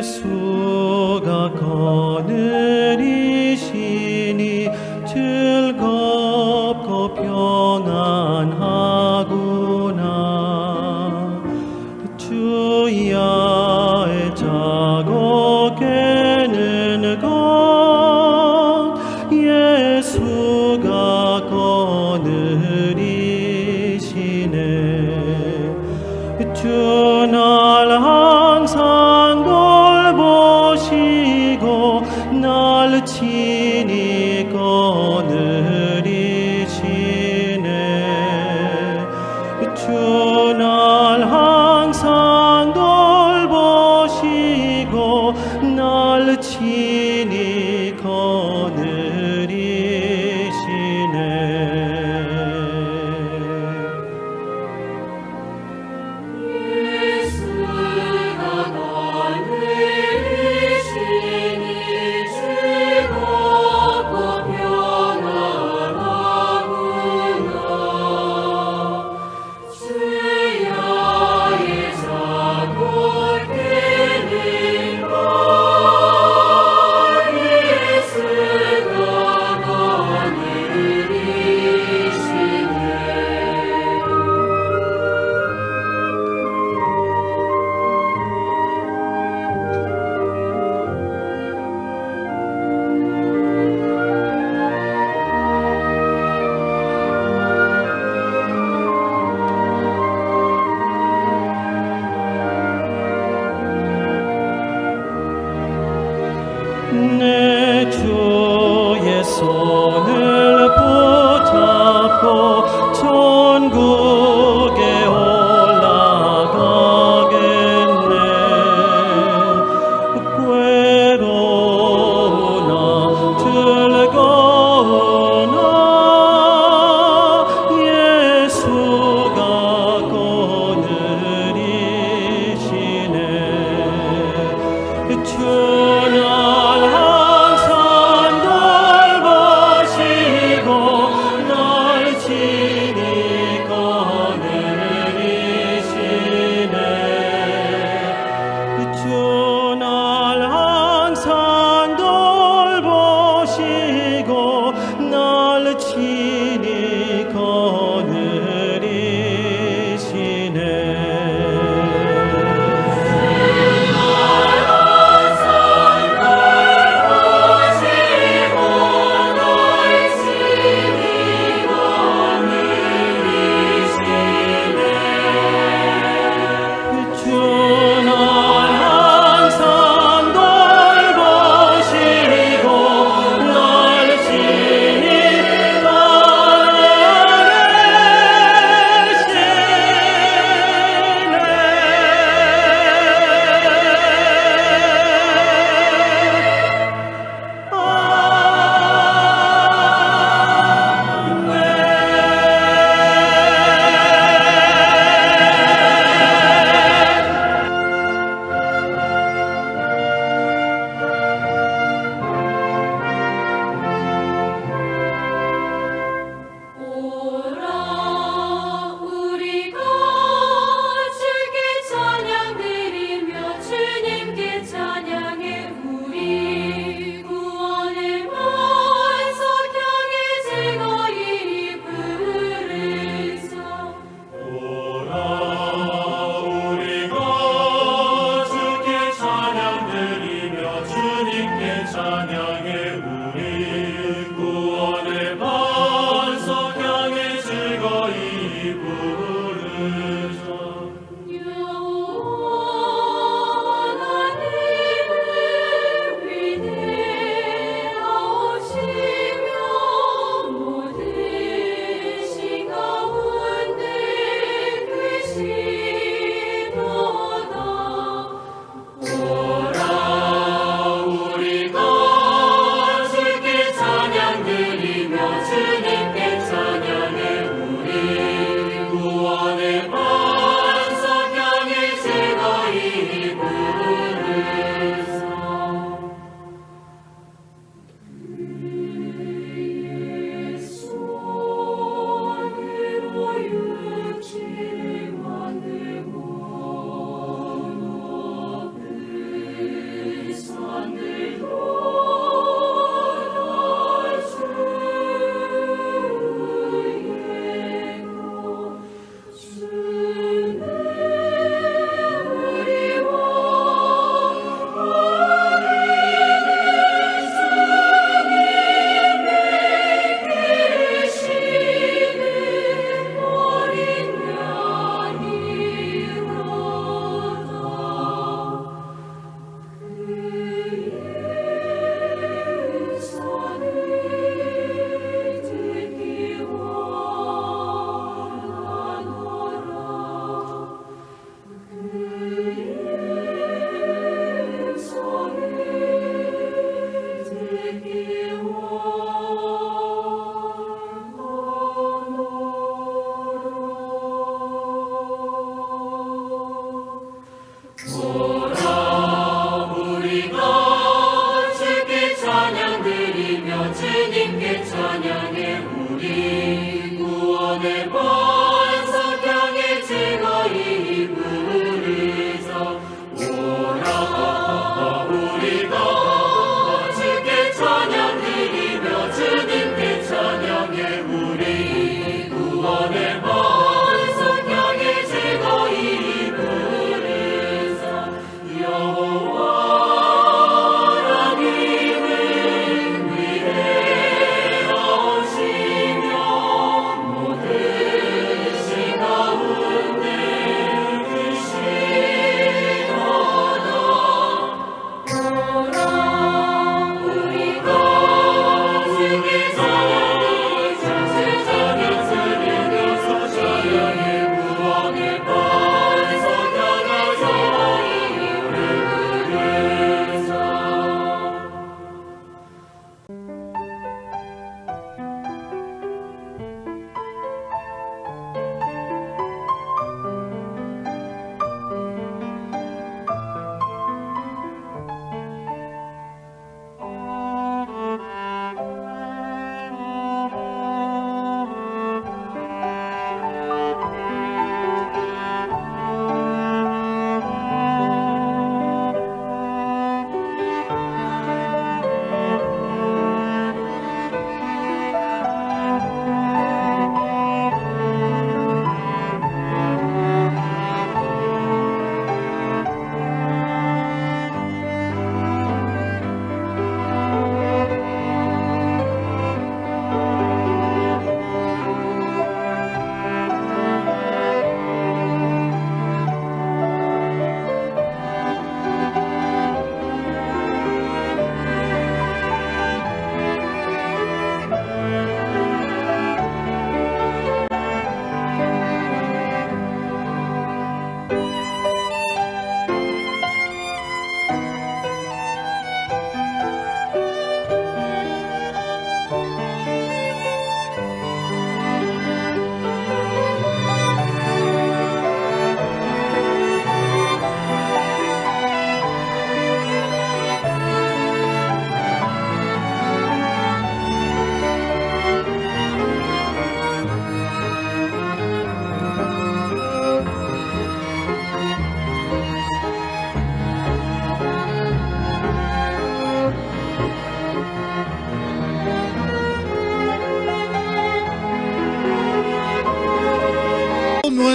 예수가 거느리시니 즐겁고 평안하구나. 주야에 자고 깨는 것 예수가 거느리시네. 주 날 항상 돌보시고 날 친히 거느리시네. 주 날 항상 돌보시고 날 친히 거느리시네. 예수가 손을 붙잡고 천국에 올라가겠네. 괴로우나 즐거우나 예수가 거느리시네. 주 날 항상 돌보시고 날 친히 거느리시네. 주 날 항상 돌보시고 날 친히 거느리시네. 항상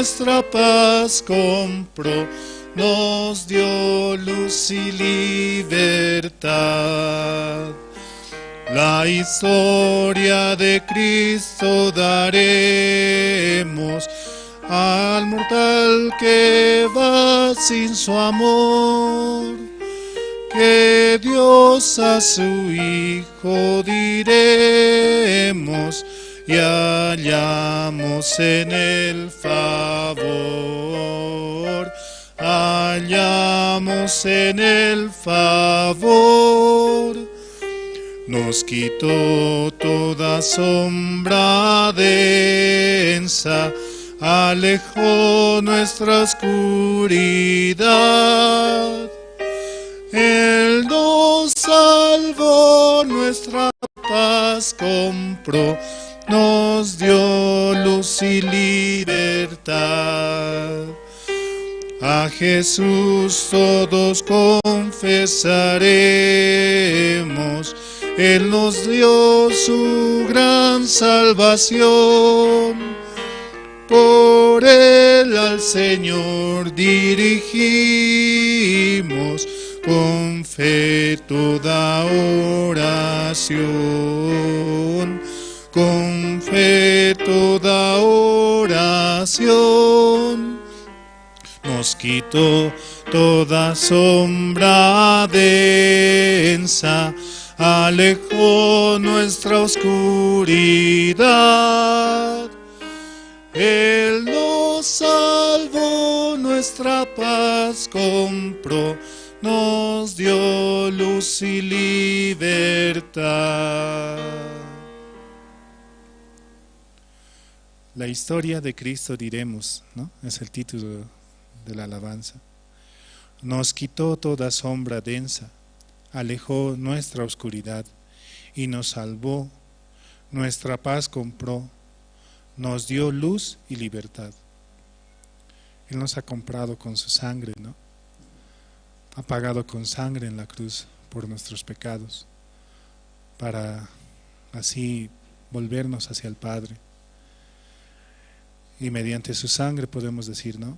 nuestra paz compró, nos dio luz y libertad. La historia de Cristo daremos al mortal que va sin su amor. Que Dios a su Hijo diremos y hallamos en el favor, hallamos en el favor. Nos quitó toda sombra densa, alejó nuestra oscuridad. Él nos salvó, nuestra paz compró, nos dio luz y libertad. A Jesús todos confesaremos, Él nos dio su gran salvación. Por Él al Señor dirigimos con fe toda oración, con fe toda oración. Nos quitó toda sombra densa, alejó nuestra oscuridad. Él nos salvó, nuestra paz compró, nos dio luz y libertad. La historia de Cristo diremos, ¿no? Es el título de la alabanza. Nos quitó toda sombra densa, alejó nuestra oscuridad y nos salvó, nuestra paz compró, nos dio luz y libertad. Él nos ha comprado con su sangre, ¿no? Ha pagado con sangre en la cruz por nuestros pecados, para así volvernos hacia el Padre. Y mediante su sangre podemos decir, ¿no?,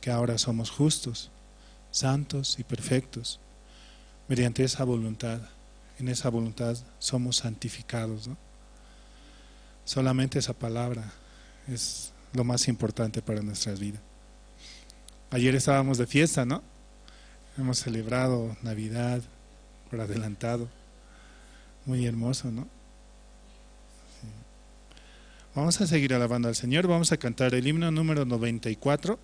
que ahora somos justos, santos y perfectos. Mediante esa voluntad, en esa voluntad somos santificados, ¿no? Solamente esa palabra es lo más importante para nuestras vidas. Ayer estábamos de fiesta, ¿no? Hemos celebrado Navidad por adelantado. Muy hermoso, ¿no? Sí. Vamos a seguir alabando al Señor. Vamos a cantar el himno número 94.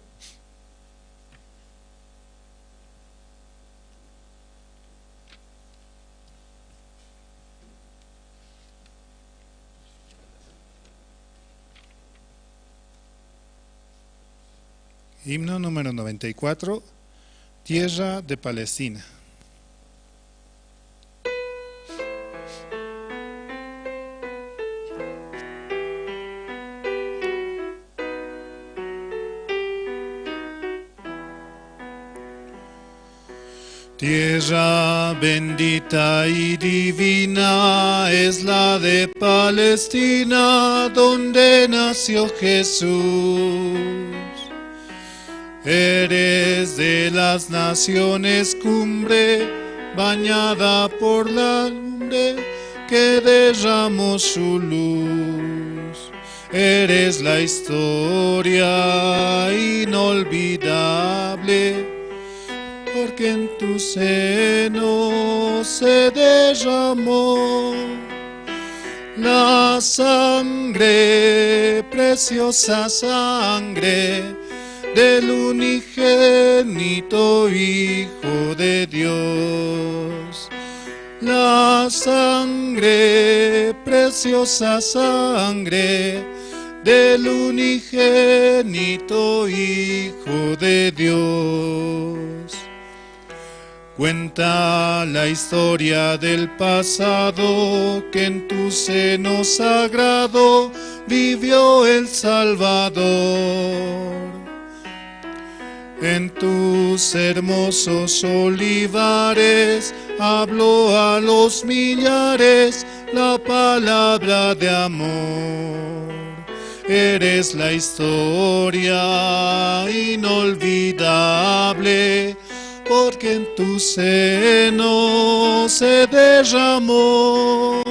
Himno número 94, Tierra de Palestina. Tierra bendita y divina es la de Palestina, donde nació Jesús. Eres de las naciones cumbre, bañada por la lumbre que derramó su luz. Eres la historia inolvidable, porque en tu seno se derramó la sangre, preciosa sangre del unigénito Hijo de Dios. La sangre, preciosa sangre del unigénito Hijo de Dios. Cuenta la historia del pasado, que en tu seno sagrado vivió el Salvador. En tus hermosos olivares habló a los millares la palabra de amor. Eres la historia inolvidable, porque en tu seno se derramó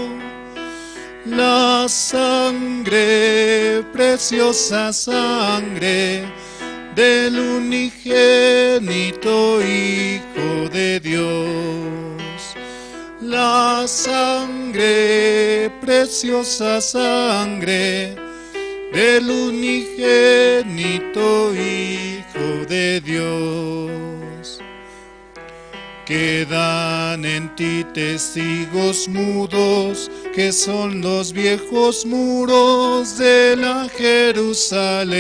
la sangre, preciosa sangre del unigénito Hijo de Dios. La sangre, preciosa sangre del unigénito Hijo de Dios. Quedan en ti testigos mudos, que son los viejos muros de la Jerusalén.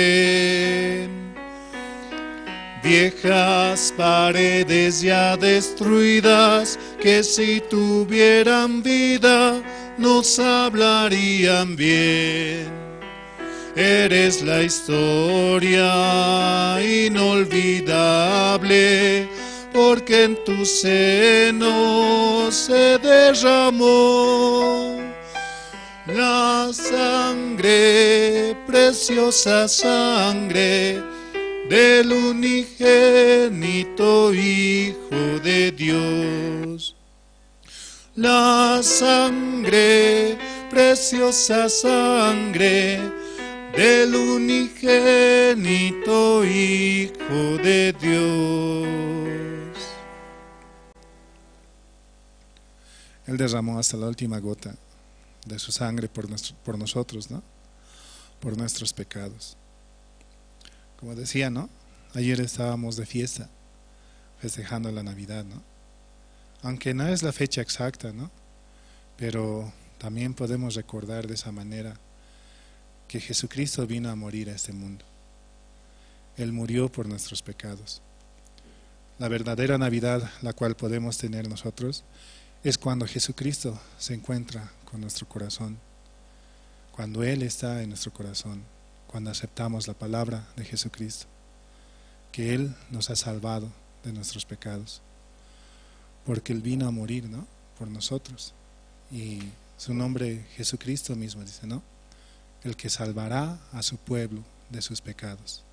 Viejas paredes ya destruidas, que si tuvieran vida nos hablarían bien. Eres la historia inolvidable, porque en tu seno se derramó la sangre, preciosa sangre del unigénito Hijo de Dios. La sangre, preciosa sangre del unigénito Hijo de Dios. Él derramó hasta la última gota de su sangre por nosotros, ¿no? Por nuestros pecados. Como decía, ¿no? Ayer estábamos de fiesta, festejando la Navidad, ¿no? Aunque no es la fecha exacta, ¿no? Pero también podemos recordar de esa manera que Jesucristo vino a morir a este mundo. Él murió por nuestros pecados. La verdadera Navidad, la cual podemos tener nosotros, es cuando Jesucristo se encuentra con nuestro corazón, cuando Él está en nuestro corazón, cuando aceptamos la palabra de Jesucristo, que Él nos ha salvado de nuestros pecados, porque Él vino a morir, ¿no?, por nosotros. Y su nombre, Jesucristo mismo, dice, ¿no?, el que salvará a su pueblo de sus pecados.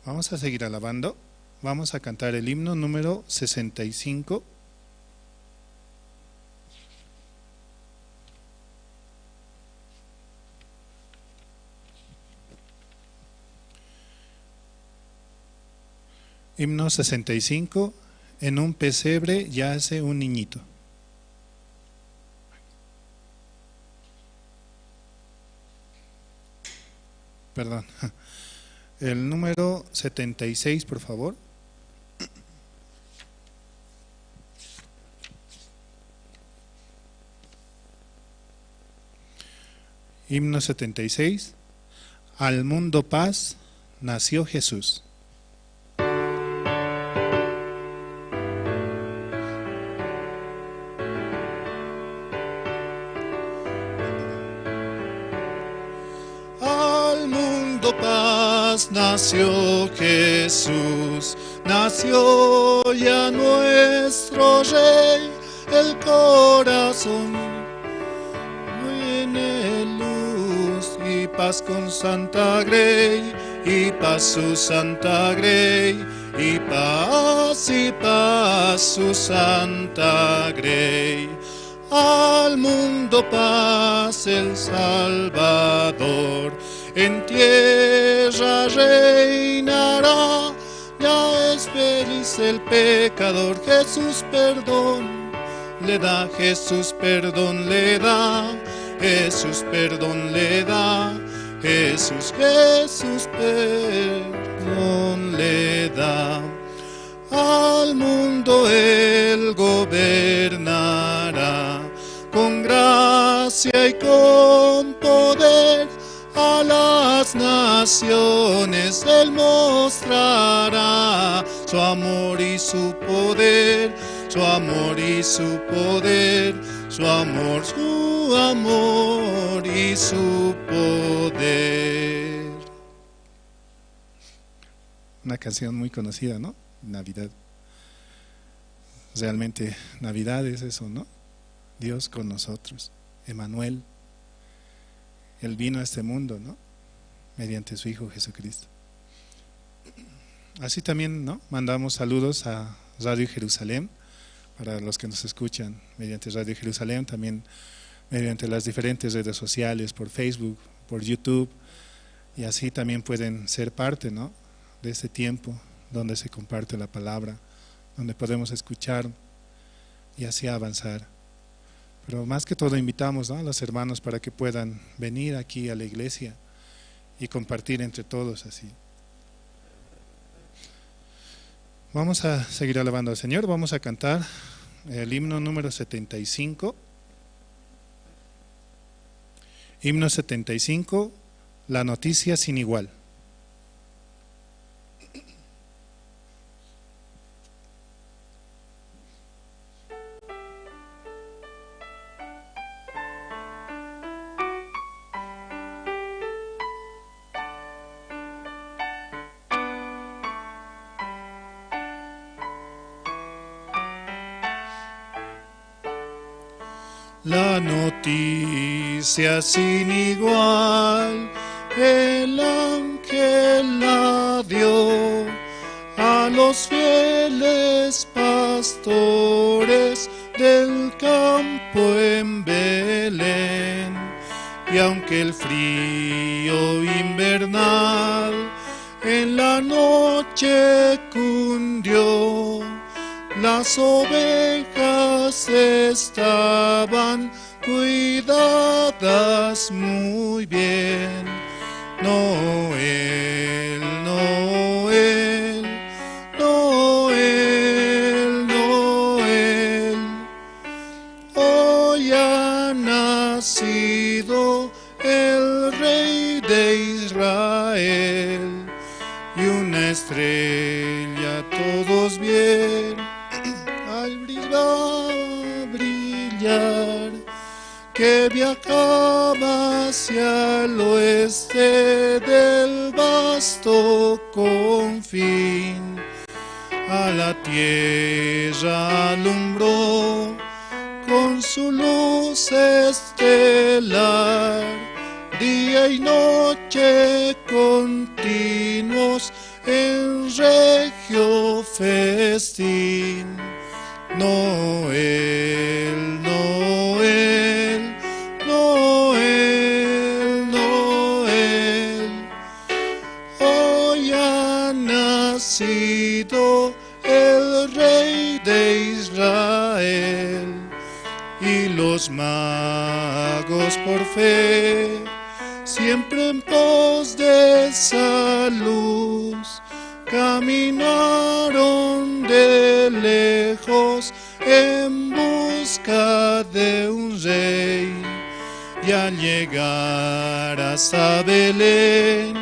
Vamos a seguir alabando. Vamos a cantar el himno número 65. Himno 65, en un pesebre yace un niñito. Perdón. El número 76, por favor. Himno 76. Al mundo paz nació Jesús. Nació Jesús, nació ya nuestro Rey, el corazón tiene luz y paz con Santa Grey, y paz su Santa Grey, y paz su Santa Grey. Al mundo paz el Salvador, en tierra reinará, ya es feliz el pecador, Jesús perdón le da, Jesús perdón le da, Jesús perdón le da, Jesús, Jesús perdón le da. Al mundo él gobernará, con gracia y con poder, a las naciones él mostrará su amor y su poder, su amor y su poder, su amor y su poder. Una canción muy conocida, ¿no? Navidad. Realmente Navidad es eso, ¿no? Dios con nosotros, Emanuel. Él vino a este mundo, ¿no? Mediante su Hijo Jesucristo. Así también, ¿no? Mandamos saludos a Radio Jerusalén, para los que nos escuchan mediante Radio Jerusalén, también mediante las diferentes redes sociales, por Facebook, por YouTube, y así también pueden ser parte, ¿no?, de este tiempo donde se comparte la palabra, donde podemos escuchar y así avanzar. Pero más que todo invitamos, ¿no?, a los hermanos para que puedan venir aquí a la iglesia y compartir entre todos así. Vamos a seguir alabando al Señor, vamos a cantar el himno número 75. Himno 75, la noticia sin igual. La noticia sin igual, el ángel la dio a los fieles pastores del campo en Belén. Y aunque el frío invernal en la noche cundió, las ovejas estaban cuidadas muy bien. Noel, Noel, Noel, Noel. Hoy ha nacido el Rey de Israel, y una estrella todos vieron al brillar, que viajaba hacia el oeste del vasto confín. A la tierra alumbró con su luz estelar, día y noche continuos en regio festín. Noel, Noel, Noel, Noel. Hoy ha nacido el Rey de Israel, y los magos por fe, siempre en pos de esa luz, caminaron de lejos en busca de un rey. Y al llegar hasta Belén,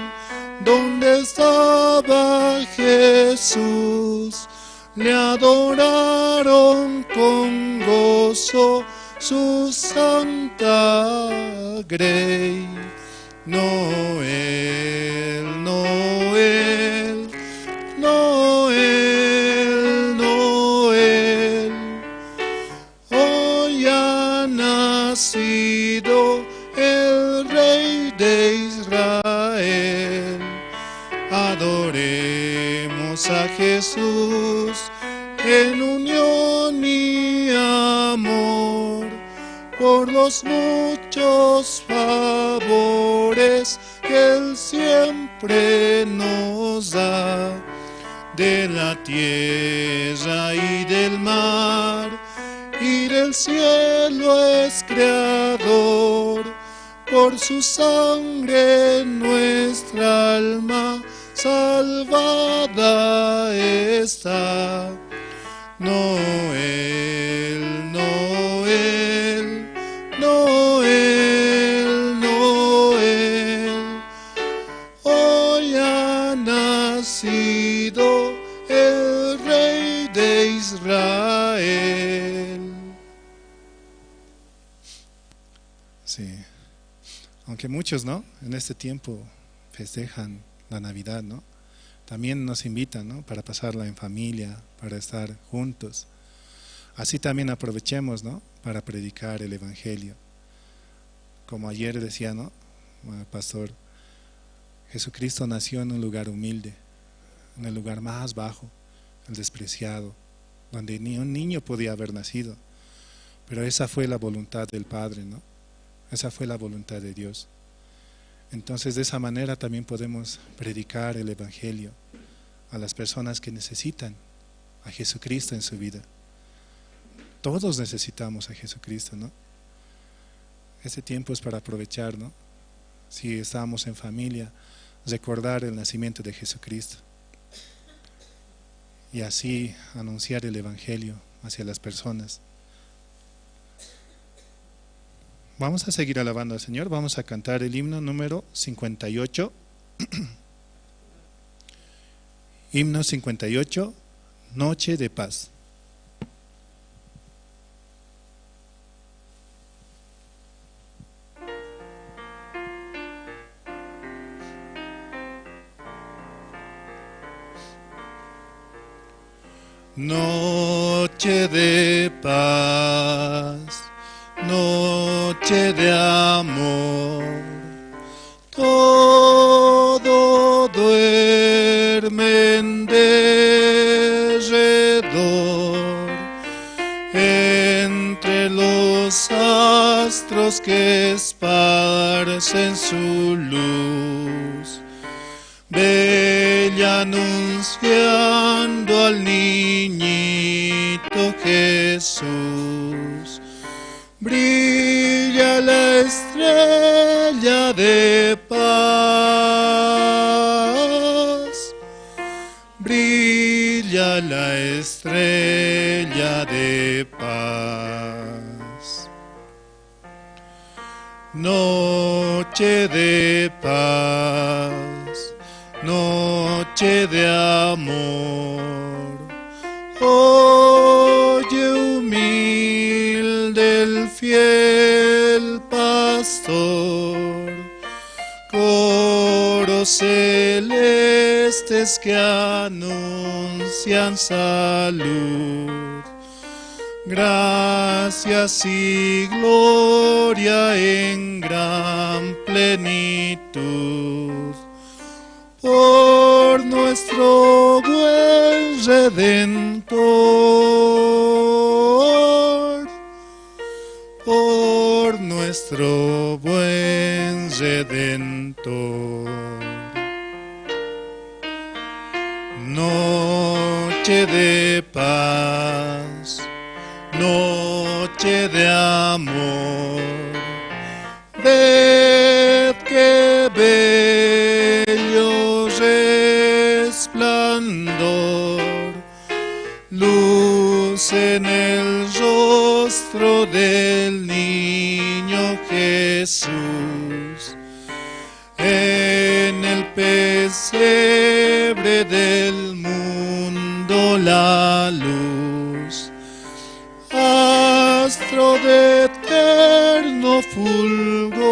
donde estaba Jesús, le adoraron con gozo su santa grey. Noel, Noel, Noel, Noel. Hoy ha nacido el Rey de Israel. Adoremos a Jesús en unión y amor, por los muchos favores que Él siempre nos da. De la tierra y del mar y del cielo es creador, por su sangre nuestra alma salvada está. Noel, Noel, Noel, Noel. Hoy ha nacido el Rey de Israel. Sí, aunque muchos, ¿no?, en este tiempo festejan la Navidad, ¿no? También nos invitan, ¿no?, para pasarla en familia, para estar juntos. Así también aprovechemos, ¿no?, para predicar el Evangelio. Como ayer decía, ¿no?, pastor, Jesucristo nació en un lugar humilde, en el lugar más bajo, el despreciado, donde ni un niño podía haber nacido. Pero esa fue la voluntad del Padre, ¿no? Esa fue la voluntad de Dios. Entonces, de esa manera también podemos predicar el Evangelio a las personas que necesitan a Jesucristo en su vida. Todos necesitamos a Jesucristo, ¿no? Este tiempo es para aprovechar, ¿no? Si estamos en familia, recordar el nacimiento de Jesucristo y así anunciar el Evangelio hacia las personas. Vamos a seguir alabando al Señor, vamos a cantar el himno número 58. Himno 58, Noche de Paz. Noche de paz, noche de amor, todo duerme en derredor, entre los astros que esparcen su luz, bella anunciando al niñito Jesús. Brilla la estrella de paz, brilla la estrella de paz. Noche de paz, noche de amor, oye humilde el fiel pastor, coros celestes que anuncian salud, gracias y gloria en gran plenitud, por nuestro buen Redentor, por nuestro buen Redentor. Noche de paz, noche de amor, ved qué bello resplandor, luz en el rostro del niño Jesús, en el pesebre del mundo la luz, astro de eterno fulgor,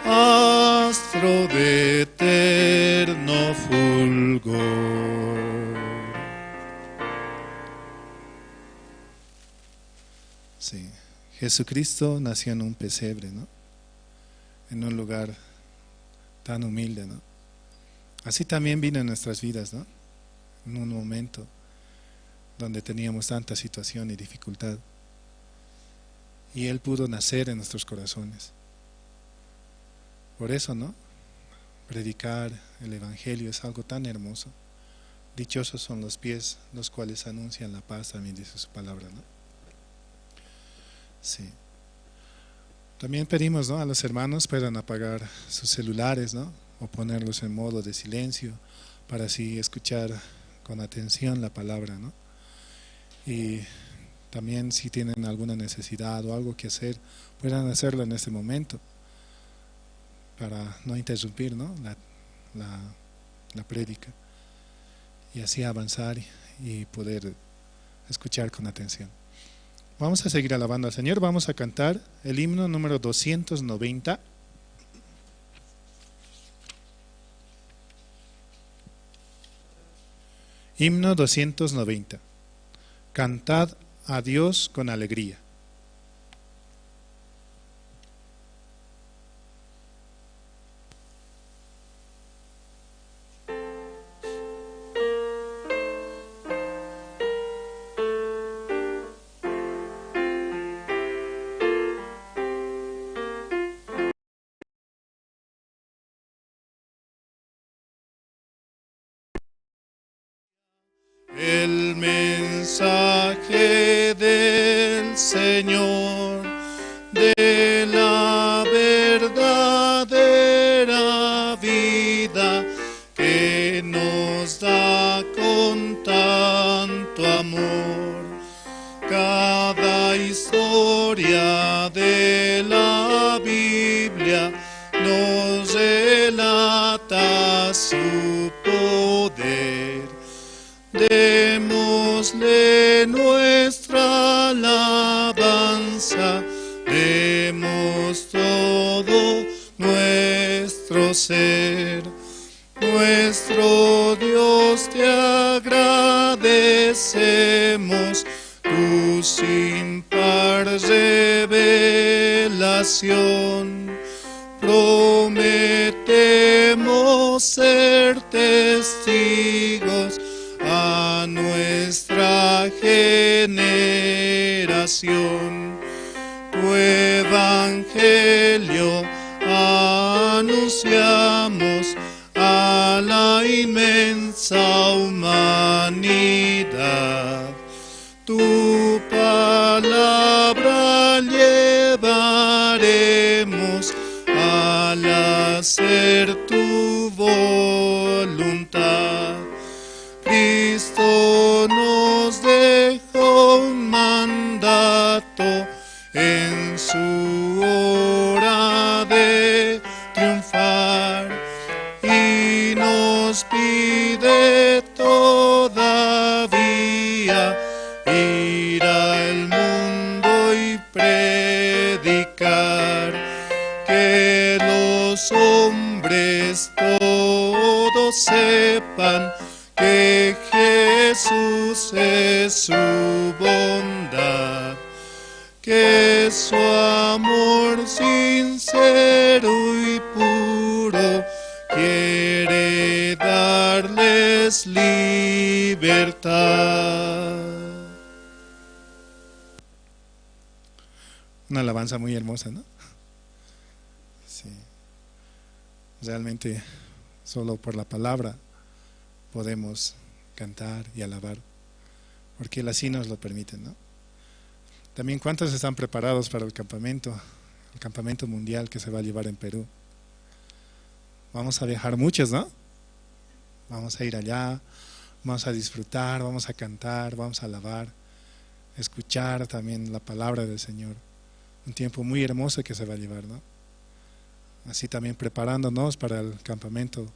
astro de eterno fulgor. Sí, Jesucristo nació en un pesebre, ¿no? En un lugar tan humilde, ¿no? Así también vino en nuestras vidas, ¿no? En un momento donde teníamos tanta situación y dificultad. Y Él pudo nacer en nuestros corazones. Por eso, ¿no? Predicar el Evangelio es algo tan hermoso. Dichosos son los pies, los cuales anuncian la paz, también dice su palabra, ¿no? Sí. También pedimos, ¿no?, a los hermanos puedan apagar sus celulares, ¿no?, o ponerlos en modo de silencio para así escuchar con atención la palabra, ¿no? Y también si tienen alguna necesidad o algo que hacer, puedan hacerlo en este momento para no interrumpir, ¿no?, la prédica, y así avanzar y poder escuchar con atención. Vamos a seguir alabando al Señor, vamos a cantar el himno número 290. Himno 290. Cantad a Dios con alegría. mensaje del Señor, de la verdadera vida que nos da con tanto amor. Cada historia de la Biblia nos relata su poder. Démosle nuestra alabanza, demos todo nuestro ser. Nuestro Dios, te agradecemos tu sin par revelación. Prometemos ser testigos a nuestra generación. Tu evangelio anunciamos a la inmensa humanidad. Tu palabra llevaremos al hacer tu voluntad. Cristo nos dejó un mandato en su hora de triunfar y nos pide todavía ir al mundo y predicar, que los hombres todos sepan que Jesús es su bondad, que su amor sincero y puro quiere darles libertad. Una alabanza muy hermosa, ¿no? Sí. Realmente solo por la palabra podemos cantar y alabar, porque Él así nos lo permite, ¿no? También, ¿cuántos están preparados para el campamento mundial que se va a llevar en Perú? Vamos a viajar muchos, ¿no? Vamos a ir allá, vamos a disfrutar, vamos a cantar, vamos a alabar, escuchar también la palabra del Señor. Un tiempo muy hermoso que se va a llevar, ¿no? Así también preparándonos para el campamento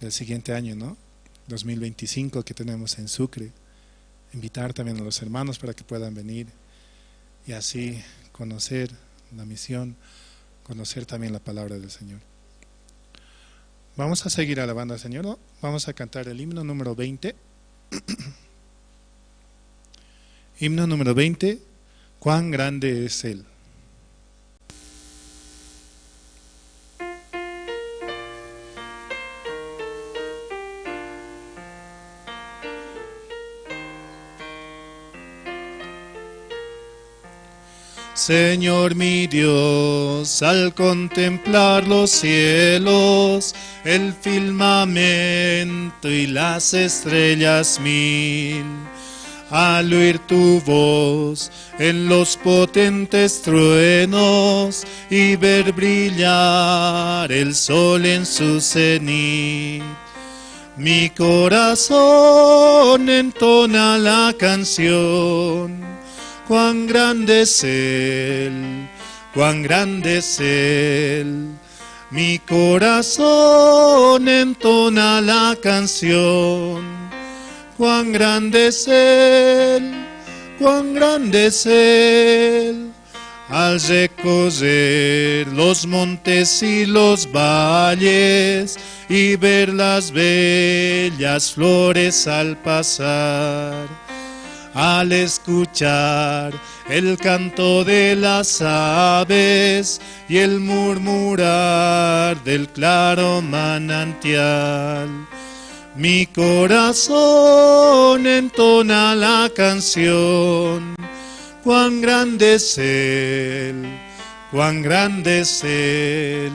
del siguiente año, ¿no? 2025 que tenemos en Sucre. Invitar también a los hermanos para que puedan venir y así conocer la misión, conocer también la palabra del Señor. Vamos a seguir alabando al Señor, ¿no? Vamos a cantar el himno número 20. Himno número 20, ¿cuán grande es Él? Señor mi Dios, al contemplar los cielos, el firmamento y las estrellas mil, al oír tu voz en los potentes truenos y ver brillar el sol en su cenit, mi corazón entona la canción. Cuán grande es Él, cuán grande es Él. Mi corazón entona la canción. Cuán grande es Él, cuán grande es Él. Al recorrer los montes y los valles y ver las bellas flores al pasar, al escuchar el canto de las aves y el murmurar del claro manantial, mi corazón entona la canción. Cuán grande es Él, cuán grande es Él.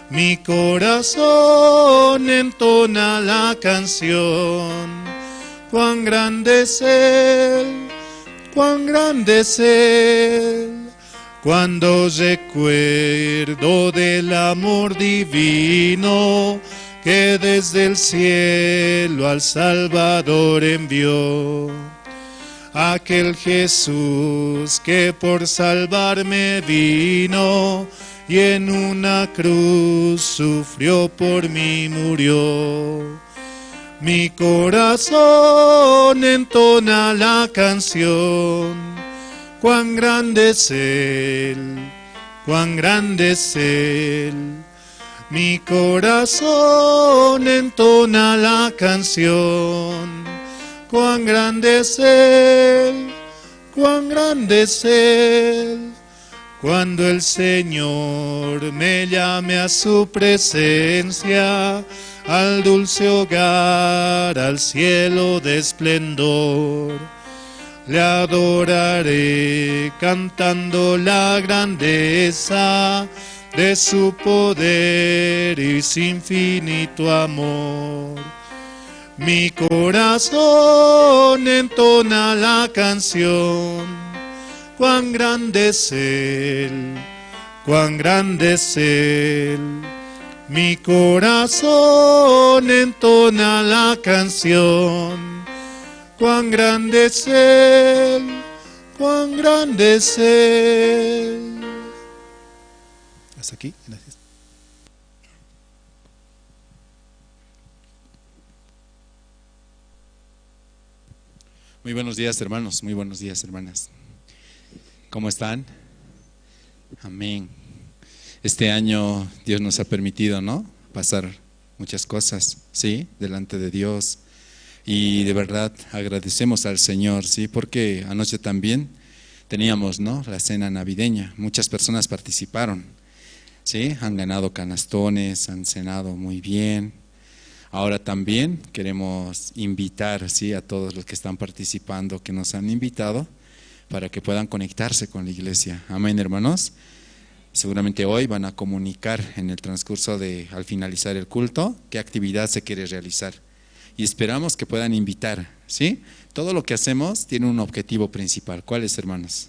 Mi corazón entona la canción. Cuán grande es Él, cuán grande es Él. Cuando recuerdo del amor divino que desde el cielo al Salvador envió, aquel Jesús que por salvarme vino y en una cruz sufrió por mí murió. Mi corazón entona la canción, cuán grande es Él, cuán grande es Él. Mi corazón entona la canción, cuán grande es Él, cuán grande es Él. Cuando el Señor me llame a su presencia, al dulce hogar, al cielo de esplendor, le adoraré cantando la grandeza de su poder y su infinito amor. Mi corazón entona la canción, cuán grande es Él, cuán grande es Él. Mi corazón entona la canción, cuán grande es Él, cuán grande es Él. Hasta aquí, gracias. Muy buenos días, hermanos, muy buenos días, hermanas. ¿Cómo están? Amén. Este año Dios nos ha permitido, ¿no?, pasar muchas cosas, ¿sí?, delante de Dios. Y de verdad agradecemos al Señor, ¿sí?, porque anoche también teníamos, ¿no?, la cena navideña. Muchas personas participaron, ¿sí?, han ganado canastones, han cenado muy bien. Ahora también queremos invitar, ¿sí?, a todos los que están participando, que nos han invitado, para que puedan conectarse con la iglesia. Amén, hermanos. Seguramente hoy van a comunicar en el transcurso de, al finalizar el culto, qué actividad se quiere realizar. Y esperamos que puedan invitar, ¿sí? Todo lo que hacemos tiene un objetivo principal. ¿Cuál es, hermanos?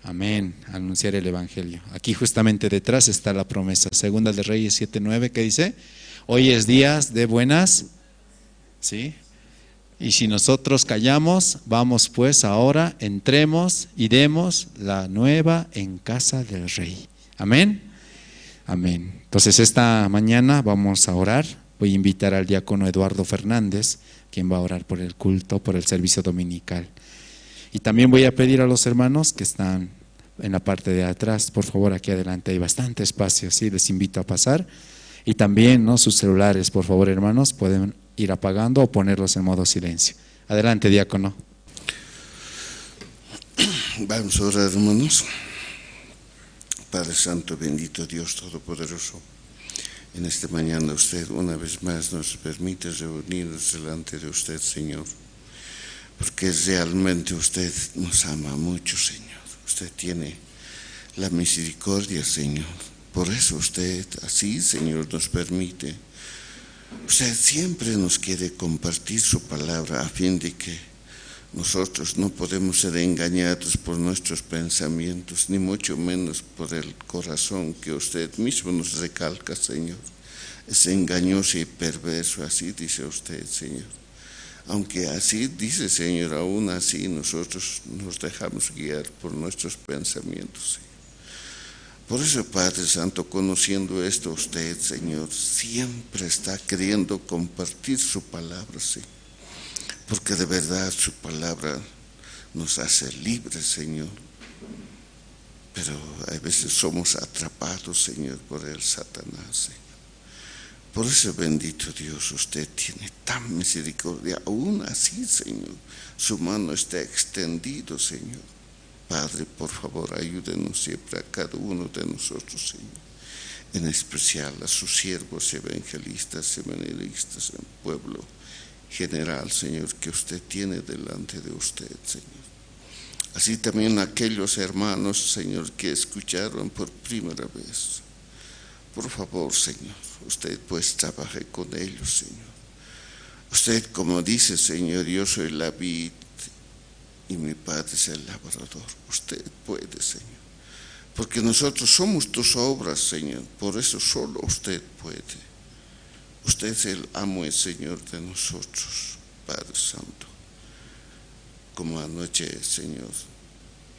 Amén, anunciar el Evangelio. Aquí justamente detrás está la promesa. Segunda de Reyes 7:9, que dice, hoy es días de buenas, ¿sí? Y si nosotros callamos, vamos pues ahora, entremos y demos la nueva en casa del rey. Amén. Amén. Entonces esta mañana vamos a orar. Voy a invitar al diácono Eduardo Fernández, quien va a orar por el culto, por el servicio dominical. Y también voy a pedir a los hermanos que están en la parte de atrás, por favor, aquí adelante hay bastante espacio, ¿sí? Les invito a pasar. Y también, ¿no?, sus celulares, por favor, hermanos, pueden ir apagando o ponerlos en modo silencio. Adelante, diácono. Vamos a orar, hermanos. Padre Santo, bendito Dios Todopoderoso, en esta mañana usted una vez más nos permite reunirnos delante de usted, Señor, porque realmente usted nos ama mucho, Señor. Usted tiene la misericordia, Señor. Por eso usted así, Señor, nos permite. Usted siempre nos quiere compartir su palabra a fin de que nosotros no podemos ser engañados por nuestros pensamientos, ni mucho menos por el corazón que usted mismo nos recalca, Señor. Es engañoso y perverso, así dice usted, Señor. Aunque así dice, Señor, aún así nosotros nos dejamos guiar por nuestros pensamientos, Señor. Por eso, Padre Santo, conociendo esto, usted, Señor, siempre está queriendo compartir su palabra, Señor. Porque de verdad su palabra nos hace libres, Señor. Pero a veces somos atrapados, Señor, por el Satanás, Señor. Por eso, bendito Dios, usted tiene tan misericordia. Aún así, Señor, su mano está extendida, Señor. Padre, por favor, ayúdenos siempre a cada uno de nosotros, Señor. En especial a sus siervos evangelistas, seminaristas, en pueblo general, Señor, que usted tiene delante de usted, Señor. Así también aquellos hermanos, Señor, que escucharon por primera vez. Por favor, Señor, usted pues trabaje con ellos, Señor. Usted, como dice, Señor, yo soy la vid y mi Padre es el labrador. Usted puede, Señor, porque nosotros somos tus obras, Señor. Por eso solo usted puede. Usted es el amo y Señor de nosotros, Padre Santo. Como anoche, Señor,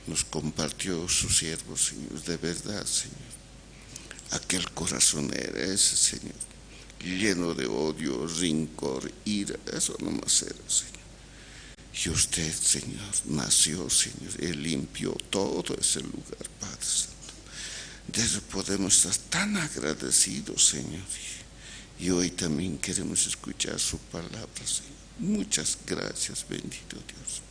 nos compartió su siervo, Señor, de verdad, Señor. Aquel corazón era ese, Señor, lleno de odio, rencor, ira, eso nomás era, Señor. Y usted, Señor, nació, Señor, y limpió todo ese lugar, Padre Santo. De eso podemos estar tan agradecidos, Señor. Y hoy también queremos escuchar su palabra, Señor. Muchas gracias, bendito Dios.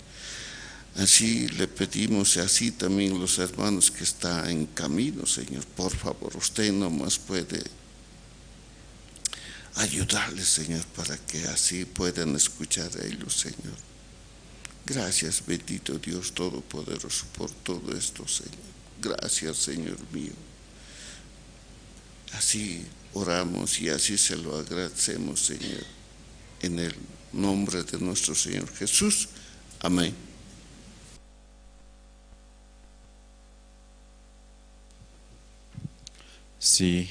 Así le pedimos, y así también los hermanos que están en camino, Señor, por favor, usted nomás puede ayudarles, Señor, para que así puedan escuchar a ellos, Señor. Gracias, bendito Dios Todopoderoso, por todo esto, Señor. Gracias, Señor mío. Así oramos y así se lo agradecemos, Señor, en el nombre de nuestro Señor Jesús. Amén. Sí,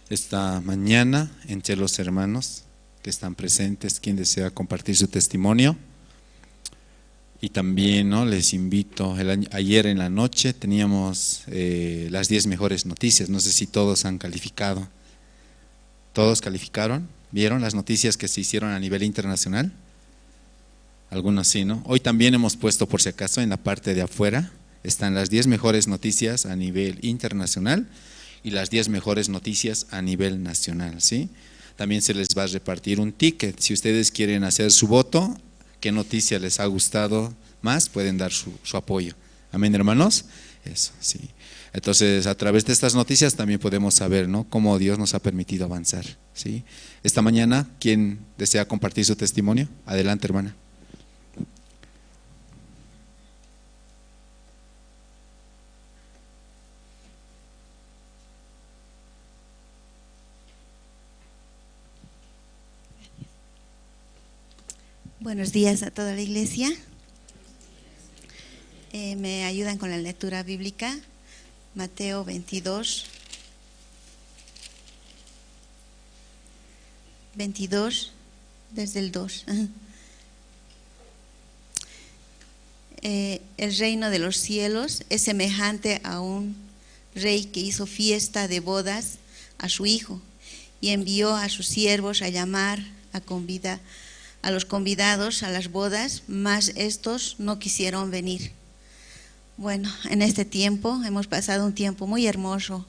esta mañana entre los hermanos que están presentes, quien desea compartir su testimonio. Y también, ¿no?, les invito, ayer en la noche teníamos las 10 mejores noticias, no sé si todos han calificado. ¿Todos calificaron? ¿Vieron las noticias que se hicieron a nivel internacional? Algunos sí, ¿no? Hoy también hemos puesto, por si acaso, en la parte de afuera, están las 10 mejores noticias a nivel internacional y las 10 mejores noticias a nivel nacional, ¿sí? También se les va a repartir un ticket. Si ustedes quieren hacer su voto, qué noticia les ha gustado más, pueden dar su apoyo. Amén, hermanos. Eso, sí. Entonces, a través de estas noticias también podemos saber, ¿no?, cómo Dios nos ha permitido avanzar, ¿sí? Esta mañana, ¿quién desea compartir su testimonio? Adelante, hermana. Buenos días a toda la iglesia. Me ayudan con la lectura bíblica, Mateo 22, 22, desde el 2. El reino de los cielos es semejante a un rey que hizo fiesta de bodas a su hijo y envió a sus siervos a llamar a convidar a los convidados a las bodas, mas estos no quisieron venir. Bueno, en este tiempo hemos pasado un tiempo muy hermoso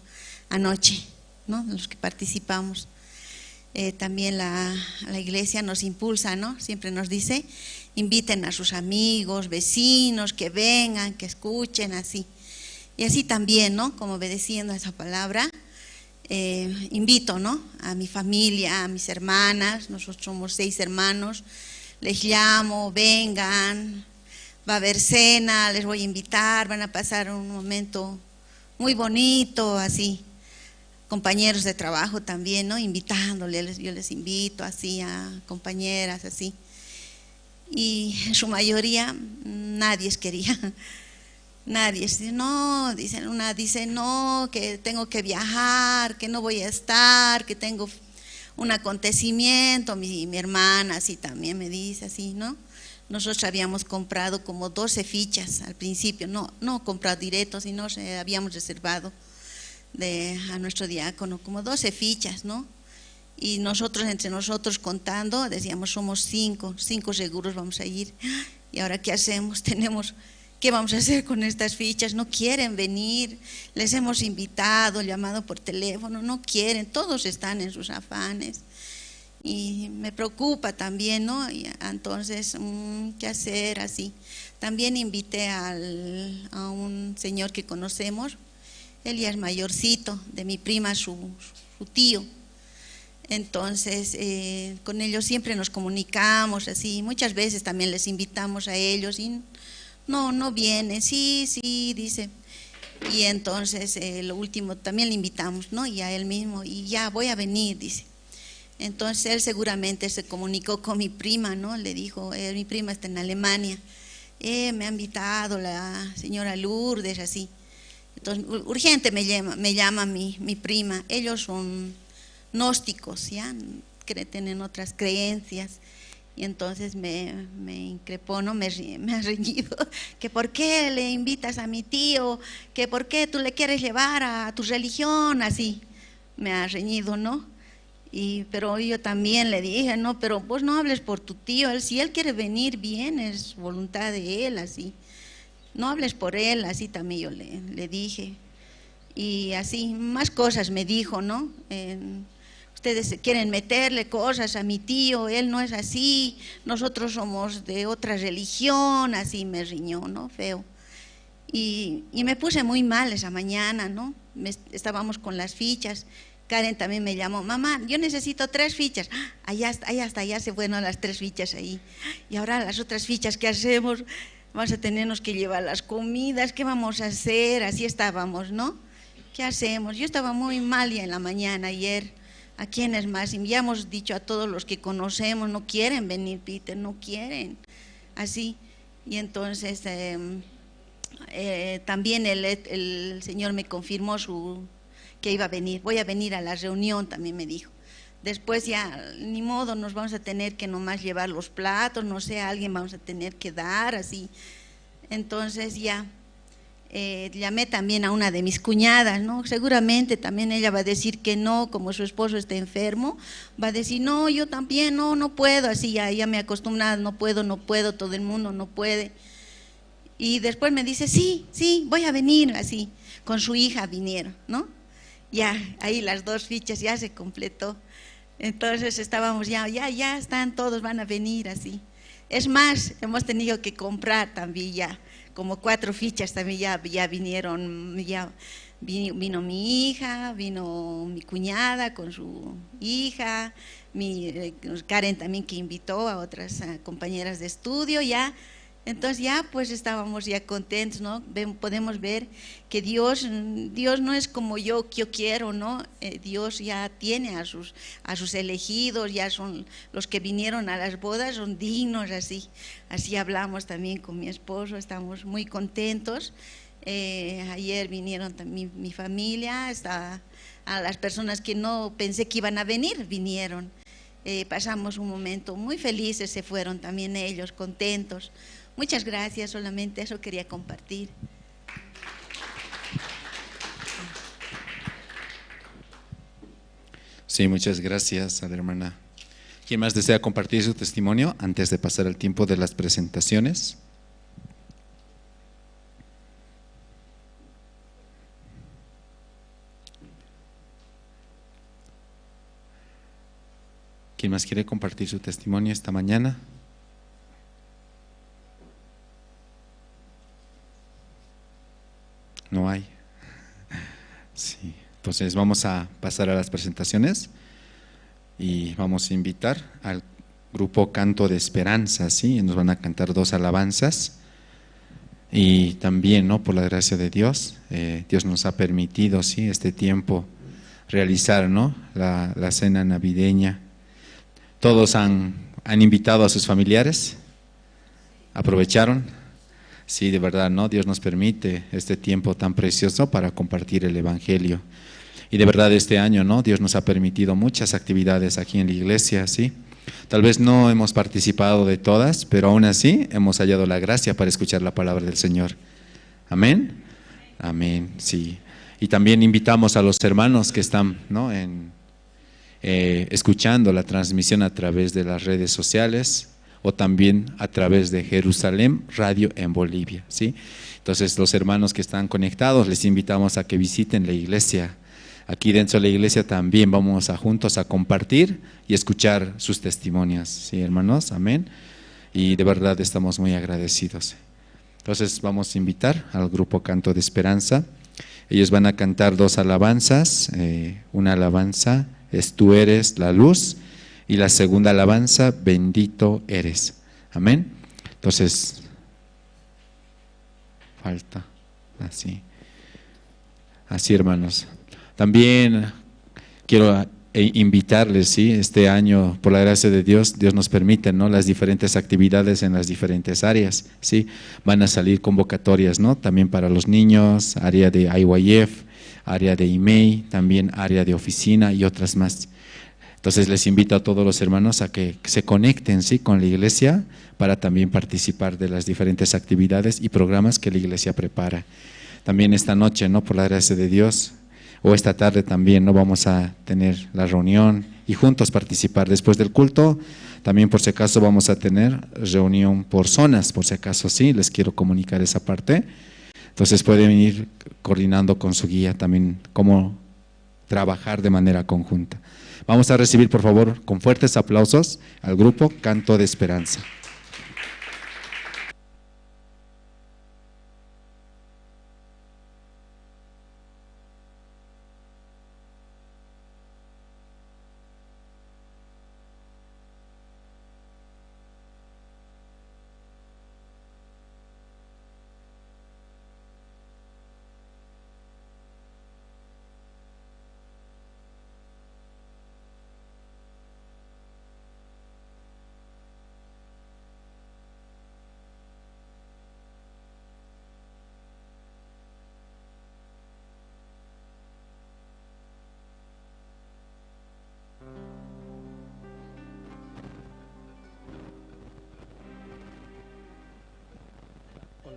anoche, ¿no?, los que participamos. También la iglesia nos impulsa, ¿no? Siempre nos dice, inviten a sus amigos, vecinos, que vengan, que escuchen, así. Y así también, ¿no?, como obedeciendo a esa palabra, invito, ¿no?, a mi familia, a mis hermanas, nosotros somos 6 hermanos, les llamo, vengan, va a haber cena, les voy a invitar, van a pasar un momento muy bonito, así. Compañeros de trabajo también, ¿no?, invitándoles, yo les invito así a compañeras, así. Y en su mayoría nadie quería. Nadie dice, no, dicen, una dice, no, que tengo que viajar, que no voy a estar, que tengo un acontecimiento. Mi hermana así también me dice así, ¿no? Nosotros habíamos comprado como 12 fichas al principio, no comprado directo, sino habíamos reservado a nuestro diácono como 12 fichas, ¿no? Y nosotros, entre nosotros contando, decíamos, somos 5 seguros vamos a ir. ¿Y ahora qué hacemos? Tenemos... ¿Qué vamos a hacer con estas fichas? No quieren venir, les hemos invitado, llamado por teléfono, no quieren, todos están en sus afanes. Y me preocupa también, ¿no? Y entonces, ¿qué hacer así? También invité a un señor que conocemos, él ya es mayorcito, de mi prima, su tío. Entonces, con ellos siempre nos comunicamos así, muchas veces también les invitamos a ellos y no viene, sí, dice. Y entonces, lo último, también le invitamos, ¿no? Y a él mismo, y ya voy a venir, dice. Entonces él seguramente se comunicó con mi prima, ¿no? Le dijo, mi prima está en Alemania, me ha invitado la señora Lourdes, así. Entonces, urgente me llama mi prima. Ellos son gnósticos, ¿ya? Tienen otras creencias. Y entonces me increpó, ¿no? Me ha reñido, que por qué le invitas a mi tío, que por qué tú le quieres llevar a tu religión, así. Me ha reñido, ¿no? Pero yo también le dije, no, pero vos no hables por tu tío, él, si él quiere venir, bien, es voluntad de él, así. No hables por él, así también yo le dije. Y así, más cosas me dijo, ¿no? Ustedes quieren meterle cosas a mi tío, él no es así, nosotros somos de otra religión, así me riñó, ¿no? Feo. Y me puse muy mal esa mañana, ¿no? Estábamos con las fichas. Karen también me llamó, mamá, yo necesito 3 fichas. Allá hasta allá se fueron las 3 fichas ahí. Y ahora las otras fichas, ¿qué hacemos? Vamos a tenernos que llevar las comidas, ¿qué vamos a hacer? Así estábamos, ¿no? ¿Qué hacemos? Yo estaba muy mal ya en la mañana ayer. ¿A quiénes más? Y ya hemos dicho a todos los que conocemos, no quieren venir, Peter, no quieren. Así. Y entonces también el Señor me confirmó que iba a venir, voy a venir a la reunión, también me dijo. Después ya, ni modo, nos vamos a tener que nomás llevar los platos, no sé, a alguien vamos a tener que dar, así. Entonces ya, llamé también a una de mis cuñadas, ¿no? Seguramente también ella va a decir que no, como su esposo está enfermo, va a decir, no, yo también, no puedo, así ya me he acostumbrado, no puedo, todo el mundo no puede. Y después me dice, sí, voy a venir, así, con su hija vinieron, ¿no? Ya, ahí las 2 fichas ya se completó. Entonces estábamos ya están todos, van a venir así. Es más, hemos tenido que comprar también ya, como 4 fichas también ya vinieron, ya vino mi hija, vino mi cuñada con su hija, Karen también que invitó a otras compañeras de estudio ya. Entonces ya pues estábamos ya contentos, ¿no? Podemos ver que Dios no es como yo quiero, ¿no? Dios ya tiene a sus elegidos, ya son los que vinieron a las bodas, son dignos, así. Así hablamos también con mi esposo, estamos muy contentos. Ayer vinieron también mi familia, a las personas que no pensé que iban a venir, vinieron. Pasamos un momento muy felices, se fueron también ellos contentos. Muchas gracias, solamente eso quería compartir. Sí, muchas gracias a la hermana. ¿Quién más desea compartir su testimonio antes de pasar al tiempo de las presentaciones? ¿Quién más quiere compartir su testimonio esta mañana? No hay. Sí. Entonces vamos a pasar a las presentaciones y vamos a invitar al grupo Canto de Esperanza, ¿sí? Nos van a cantar 2 alabanzas y también, ¿no? Por la gracia de Dios, Dios nos ha permitido, ¿sí? Este tiempo realizar, ¿no? La cena navideña. Todos han invitado a sus familiares, aprovecharon. Sí, de verdad, ¿no? Dios nos permite este tiempo tan precioso para compartir el Evangelio. Y de verdad este año, ¿no? Dios nos ha permitido muchas actividades aquí en la iglesia, ¿sí? Tal vez no hemos participado de todas, pero aún así hemos hallado la gracia para escuchar la palabra del Señor. Amén. Amén, sí. Y también invitamos a los hermanos que están, ¿no? Escuchando la transmisión a través de las redes sociales o también a través de Jerusalén Radio en Bolivia, ¿sí? Entonces los hermanos que están conectados, les invitamos a que visiten la iglesia. Aquí dentro de la iglesia también vamos a juntos a compartir y escuchar sus testimonios, ¿sí, hermanos? Amén. Y de verdad estamos muy agradecidos. Entonces vamos a invitar al grupo Canto de Esperanza. Ellos van a cantar 2 alabanzas. Una alabanza es Tú eres la luz, y la segunda alabanza, Bendito eres. Amén. Entonces, falta, así. Así, hermanos. También quiero invitarles, ¿sí? Este año, por la gracia de Dios, Dios nos permite, ¿no?, las diferentes actividades en las diferentes áreas, ¿sí? Van a salir convocatorias, ¿no?, también para los niños, área de IYF, área de IMEI, también área de oficina y otras más. Entonces les invito a todos los hermanos a que se conecten, ¿sí?, con la iglesia para también participar de las diferentes actividades y programas que la iglesia prepara. También esta noche, ¿no?, por la gracia de Dios, o esta tarde también, ¿no?, vamos a tener la reunión y juntos participar. Después del culto, también por si acaso vamos a tener reunión por zonas, por si acaso, sí, les quiero comunicar esa parte. Entonces pueden ir coordinando con su guía también cómo trabajar de manera conjunta. Vamos a recibir, por favor, con fuertes aplausos al grupo Canto de Esperanza.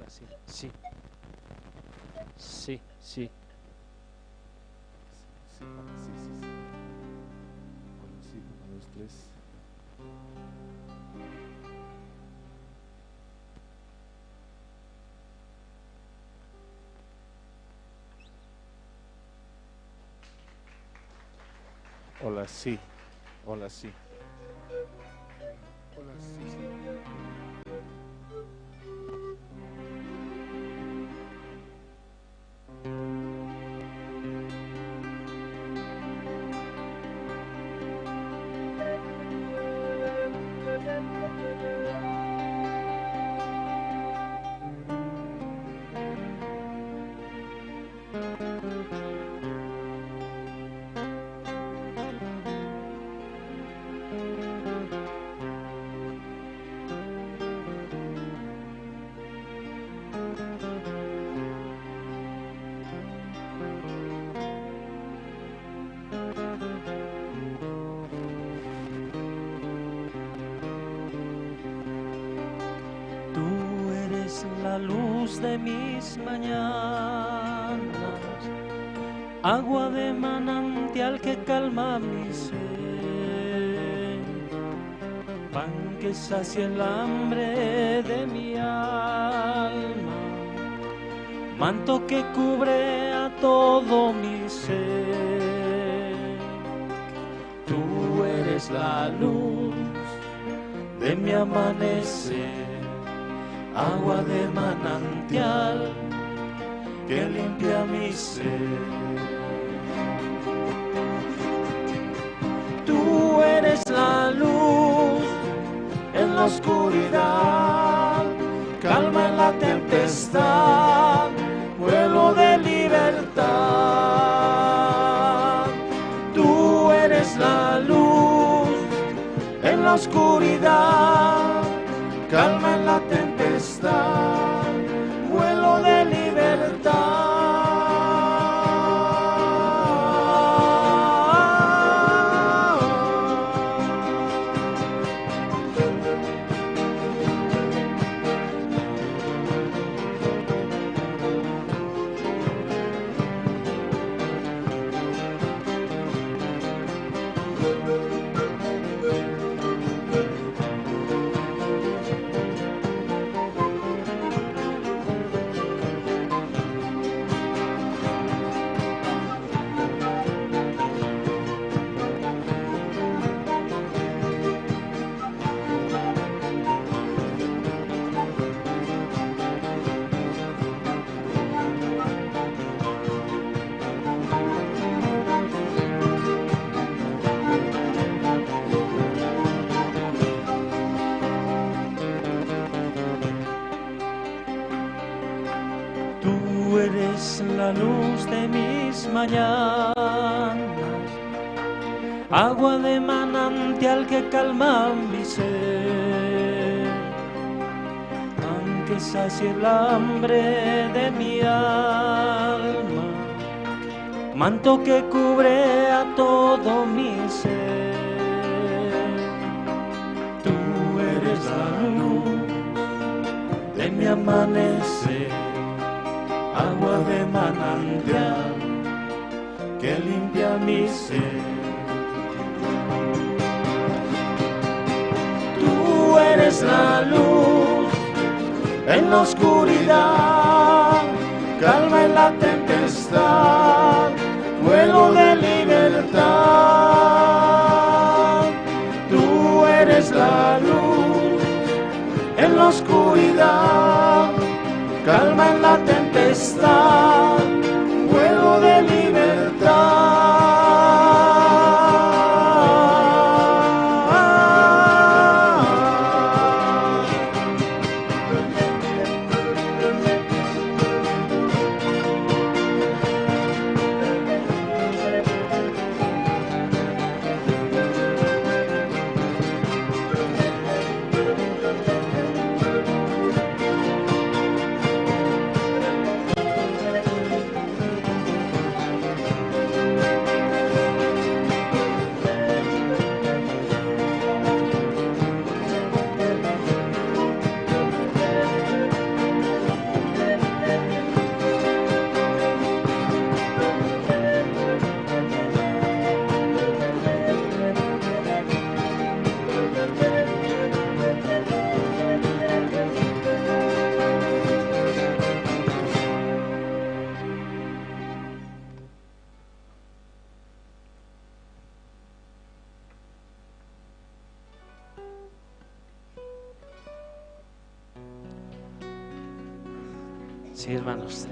Sí, sí, sí, sí. Sí, sí, sí, sí. Hola, sí, 1, 2, 3. Hola, sí. Hola, sí. Hola, sí, sí. La luz de mis mañanas, agua de manantial que calma mi sed, pan que sacia el hambre de mi alma, manto que cubre a todo mi ser. Tú eres la luz de mi amanecer, agua de manantial que limpia mi ser. Tú eres la luz en la oscuridad, calma en la tempestad, vuelo de libertad. Tú eres la luz en la oscuridad, calma en la tempestad, vuelo de libertad. La luz de mis mañanas, agua de manantial que calma mi sed, aunque sacie el hambre de mi alma, manto que cubre a todo mi ser. Tú eres la luz de mi amanecer, agua de manantial que limpia mi ser. Tú eres la luz en la oscuridad, calma en la tempestad, vuelo de libertad. Tú eres la luz en la oscuridad, calma en la tempestad, vuelo de libertad. Sí, hermanos,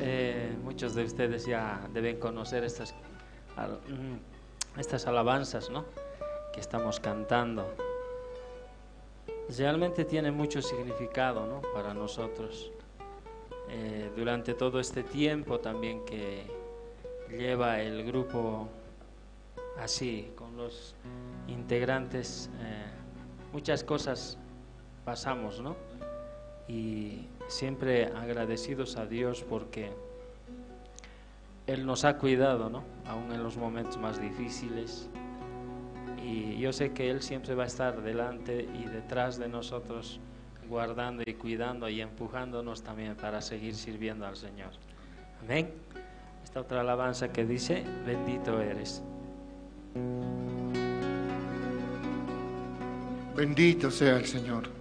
muchos de ustedes ya deben conocer estas alabanzas, ¿no?, que estamos cantando. Realmente tiene mucho significado, ¿no?, para nosotros. Durante todo este tiempo también que lleva el grupo así, con los integrantes, muchas cosas pasamos, ¿no? Y siempre agradecidos a Dios porque Él nos ha cuidado, ¿no?, aún en los momentos más difíciles. Y yo sé que Él siempre va a estar delante y detrás de nosotros, guardando y cuidando y empujándonos también para seguir sirviendo al Señor. Amén. Esta otra alabanza que dice: bendito eres. Bendito sea el Señor,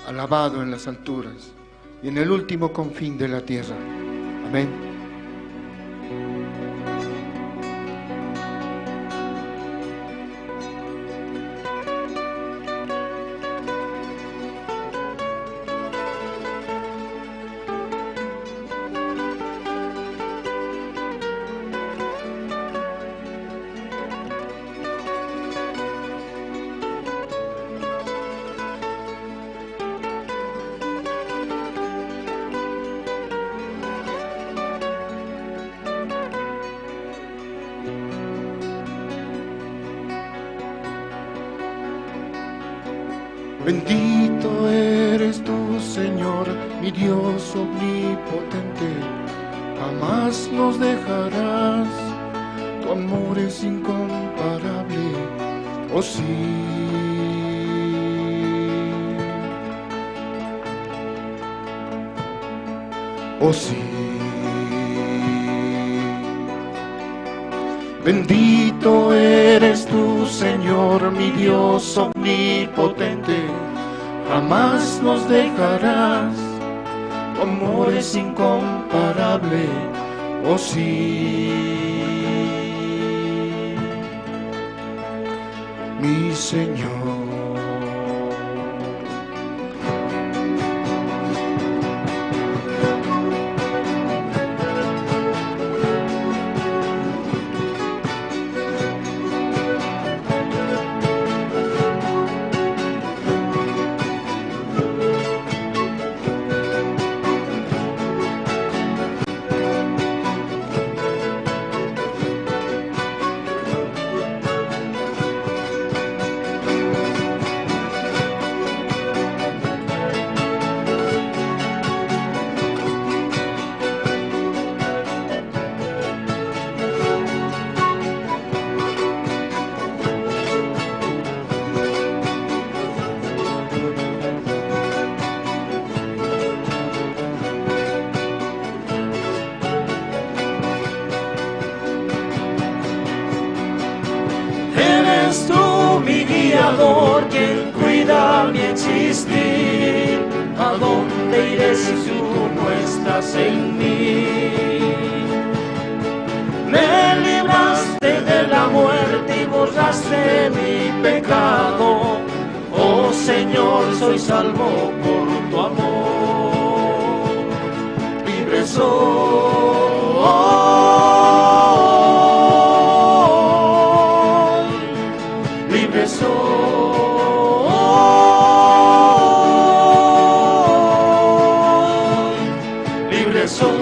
alabado en las alturas y en el último confín de la tierra. Amén. Bendito eres tú, Señor, mi Dios omnipotente, jamás nos dejarás, tu amor es incomparable, oh sí. Oh sí. Bendito eres tú, Señor, mi Dios omnipotente, jamás nos dejarás, tu amor es incomparable, oh sí. Mi Señor. cuida mi existir. ¿A dónde iré si tú no estás en mí? Me libraste de la muerte y borraste mi pecado. Oh Señor, soy salvo por tu amor. Libre soy, libre soy, libre soy.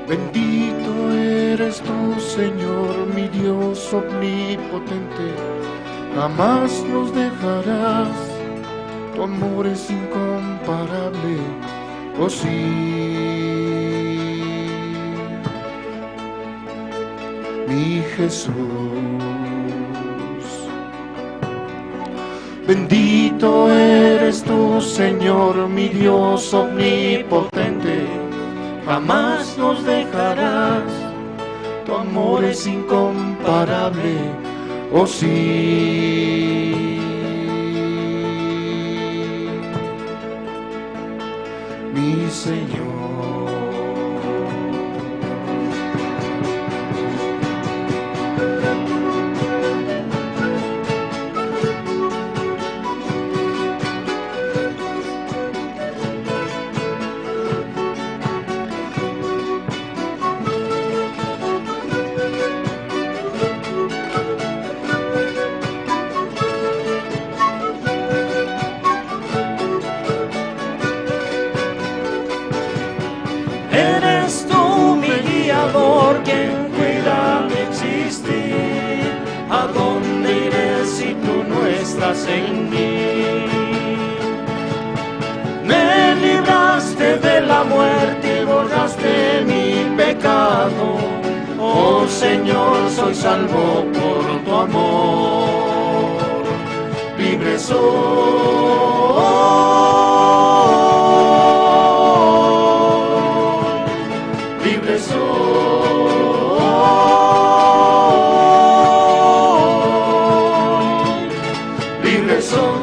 Bendito eres tú, Señor, mi Dios omnipotente, jamás nos dejarás, tu amor es incomparable, oh sí. Mi Jesús. Bendito eres tú, Señor, mi Dios omnipotente, jamás nos dejarás, tu amor es incomparable, oh sí. Mi Señor. Eres tú mi guiador, quien cuida mi existir. ¿A dónde iré si tú no estás en mí? Me libraste de la muerte y borraste mi pecado. Oh Señor, soy salvo por tu amor. Libre soy, libre soy, libre soy.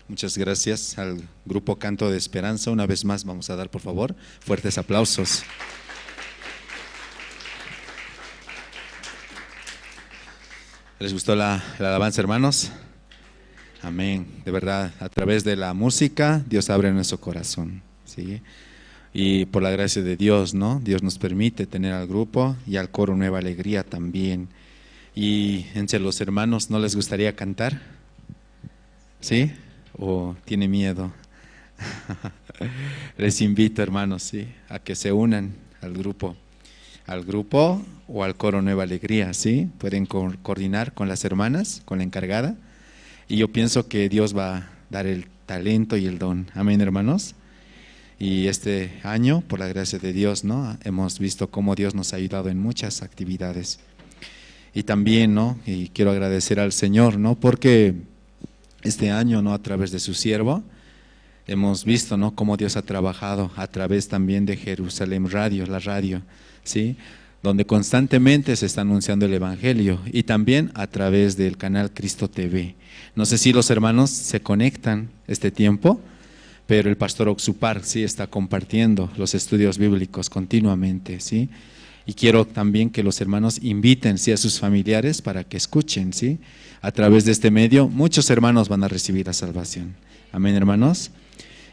Muchas gracias al Grupo Canto de Esperanza. Una vez más vamos a dar, por favor, fuertes aplausos. ¿Les gustó la alabanza, hermanos? Amén. De verdad, a través de la música, Dios abre nuestro corazón, ¿sí? Y por la gracia de Dios, ¿no? Dios nos permite tener al grupo y al coro Nueva Alegría también. Y entre los hermanos, ¿no les gustaría cantar? ¿Sí? ¿O tiene miedo? Les invito, hermanos, ¿sí?, a que se unan al grupo o al coro Nueva Alegría, ¿sí? Pueden coordinar con las hermanas, con la encargada, y yo pienso que Dios va a dar el talento y el don. Amén, hermanos. Y este año, por la gracia de Dios, ¿no? Hemos visto cómo Dios nos ha ayudado en muchas actividades. Y también, ¿no? Y quiero agradecer al Señor, ¿no? Porque este año, ¿no? A través de su siervo, hemos visto, ¿no? Cómo Dios ha trabajado a través también de Jerusalén Radio, la radio, ¿sí? Donde constantemente se está anunciando el Evangelio y también a través del canal Cristo TV. No sé si los hermanos se conectan este tiempo, pero el pastor Oxupar, sí, está compartiendo los estudios bíblicos continuamente, ¿sí? Y quiero también que los hermanos inviten, ¿sí?, a sus familiares para que escuchen, ¿sí? A través de este medio, muchos hermanos van a recibir la salvación. Amén, hermanos.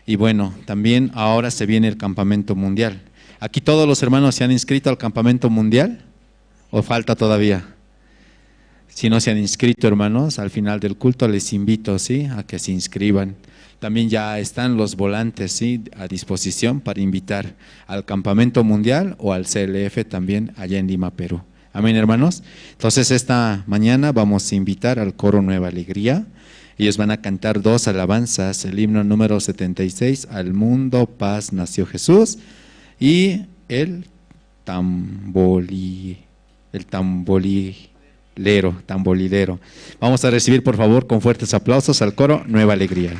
Y bueno, también ahora se viene el campamento mundial. ¿Aquí todos los hermanos se han inscrito al campamento mundial? ¿O falta todavía? Si no se han inscrito, hermanos, al final del culto les invito, ¿sí?, a que se inscriban. También ya están los volantes, ¿sí?, a disposición para invitar al campamento mundial o al CLF también allá en Lima, Perú. Amén, hermanos. Entonces esta mañana vamos a invitar al coro Nueva Alegría. Ellos van a cantar dos alabanzas, el himno número 76, Al mundo paz nació Jesús, y el tambolilero. Vamos a recibir, por favor, con fuertes aplausos al coro Nueva Alegría.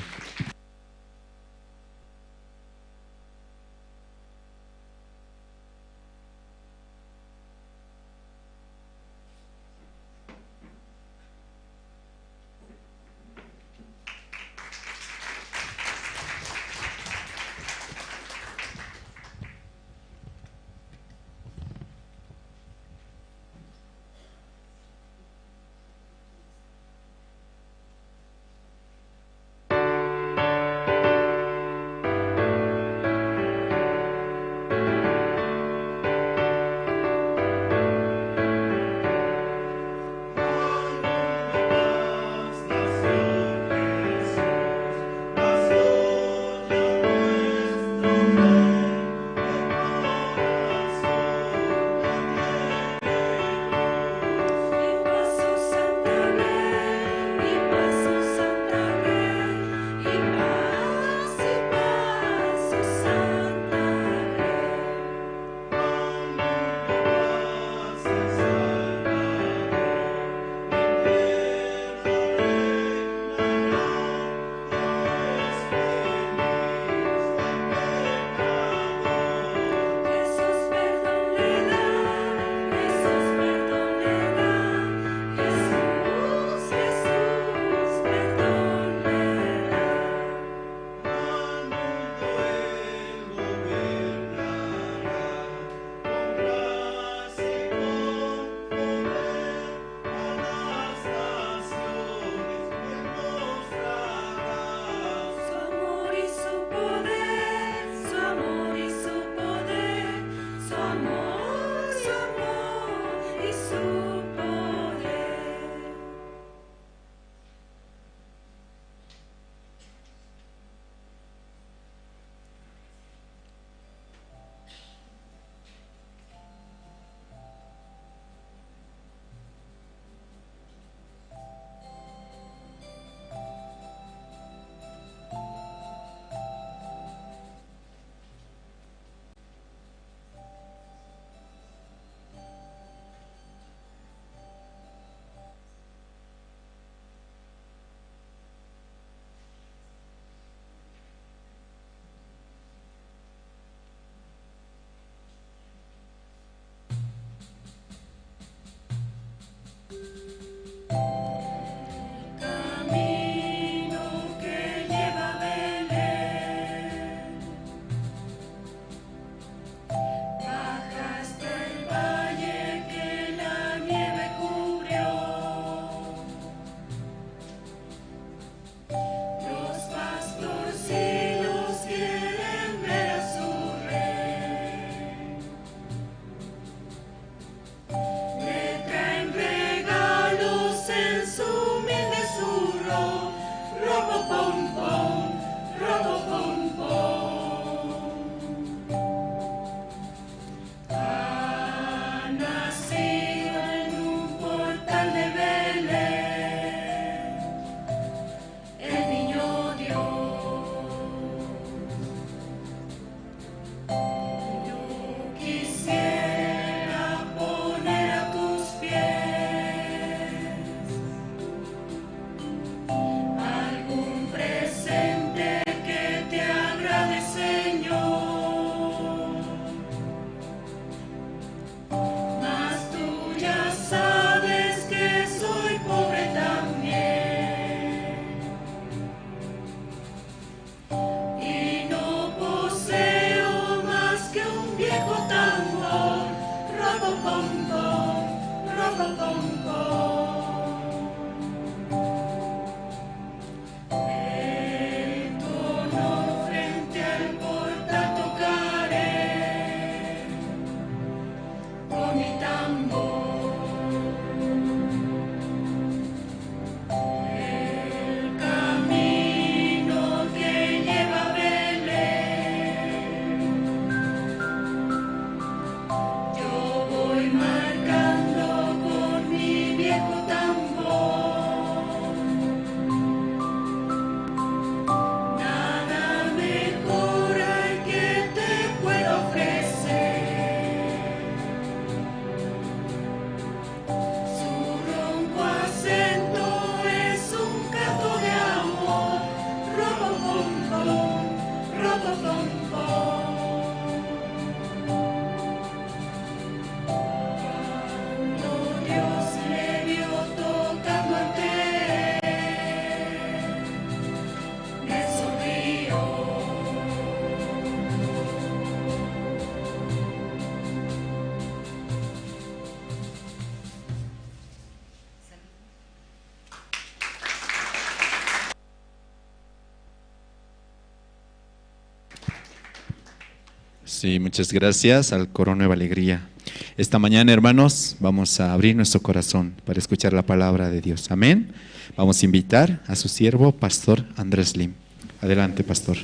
Sí, muchas gracias al Coro Nueva Alegría. Esta mañana, hermanos, vamos a abrir nuestro corazón para escuchar la palabra de Dios. Amén. Vamos a invitar a su siervo, Pastor Andrés Lim. Adelante, pastor.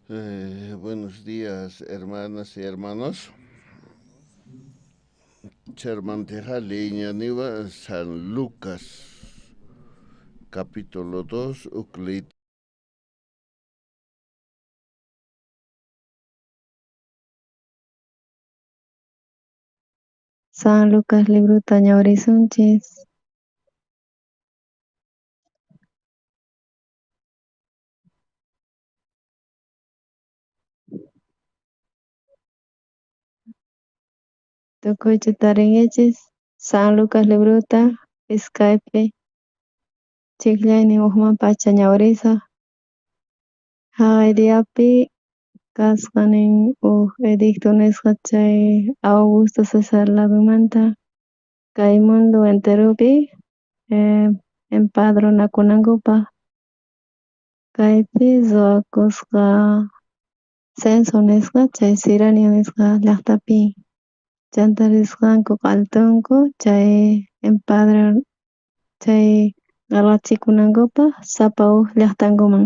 Buenos días, hermanas y hermanos. Chermanteja Leñaniva, San Lucas, capítulo 2, Uclit. San Lucas libruta ñawrisunchis. Tukuychu tarinkichis San Lucas libruta Skype chiqllaynin hukman pacha ñawrisaq. Haqay diapi kasqanin huk edicto nisqa chay Augusto Cesar ladumanta kay mundo enteropi empadronakunankupaq kaypi ruwakusqa censo nisqa chay Sirenio nisqa llaqtapi chanta risqanku q'altunku chay empadron chay qelqachikunankupaq sapa huk llaqtankuman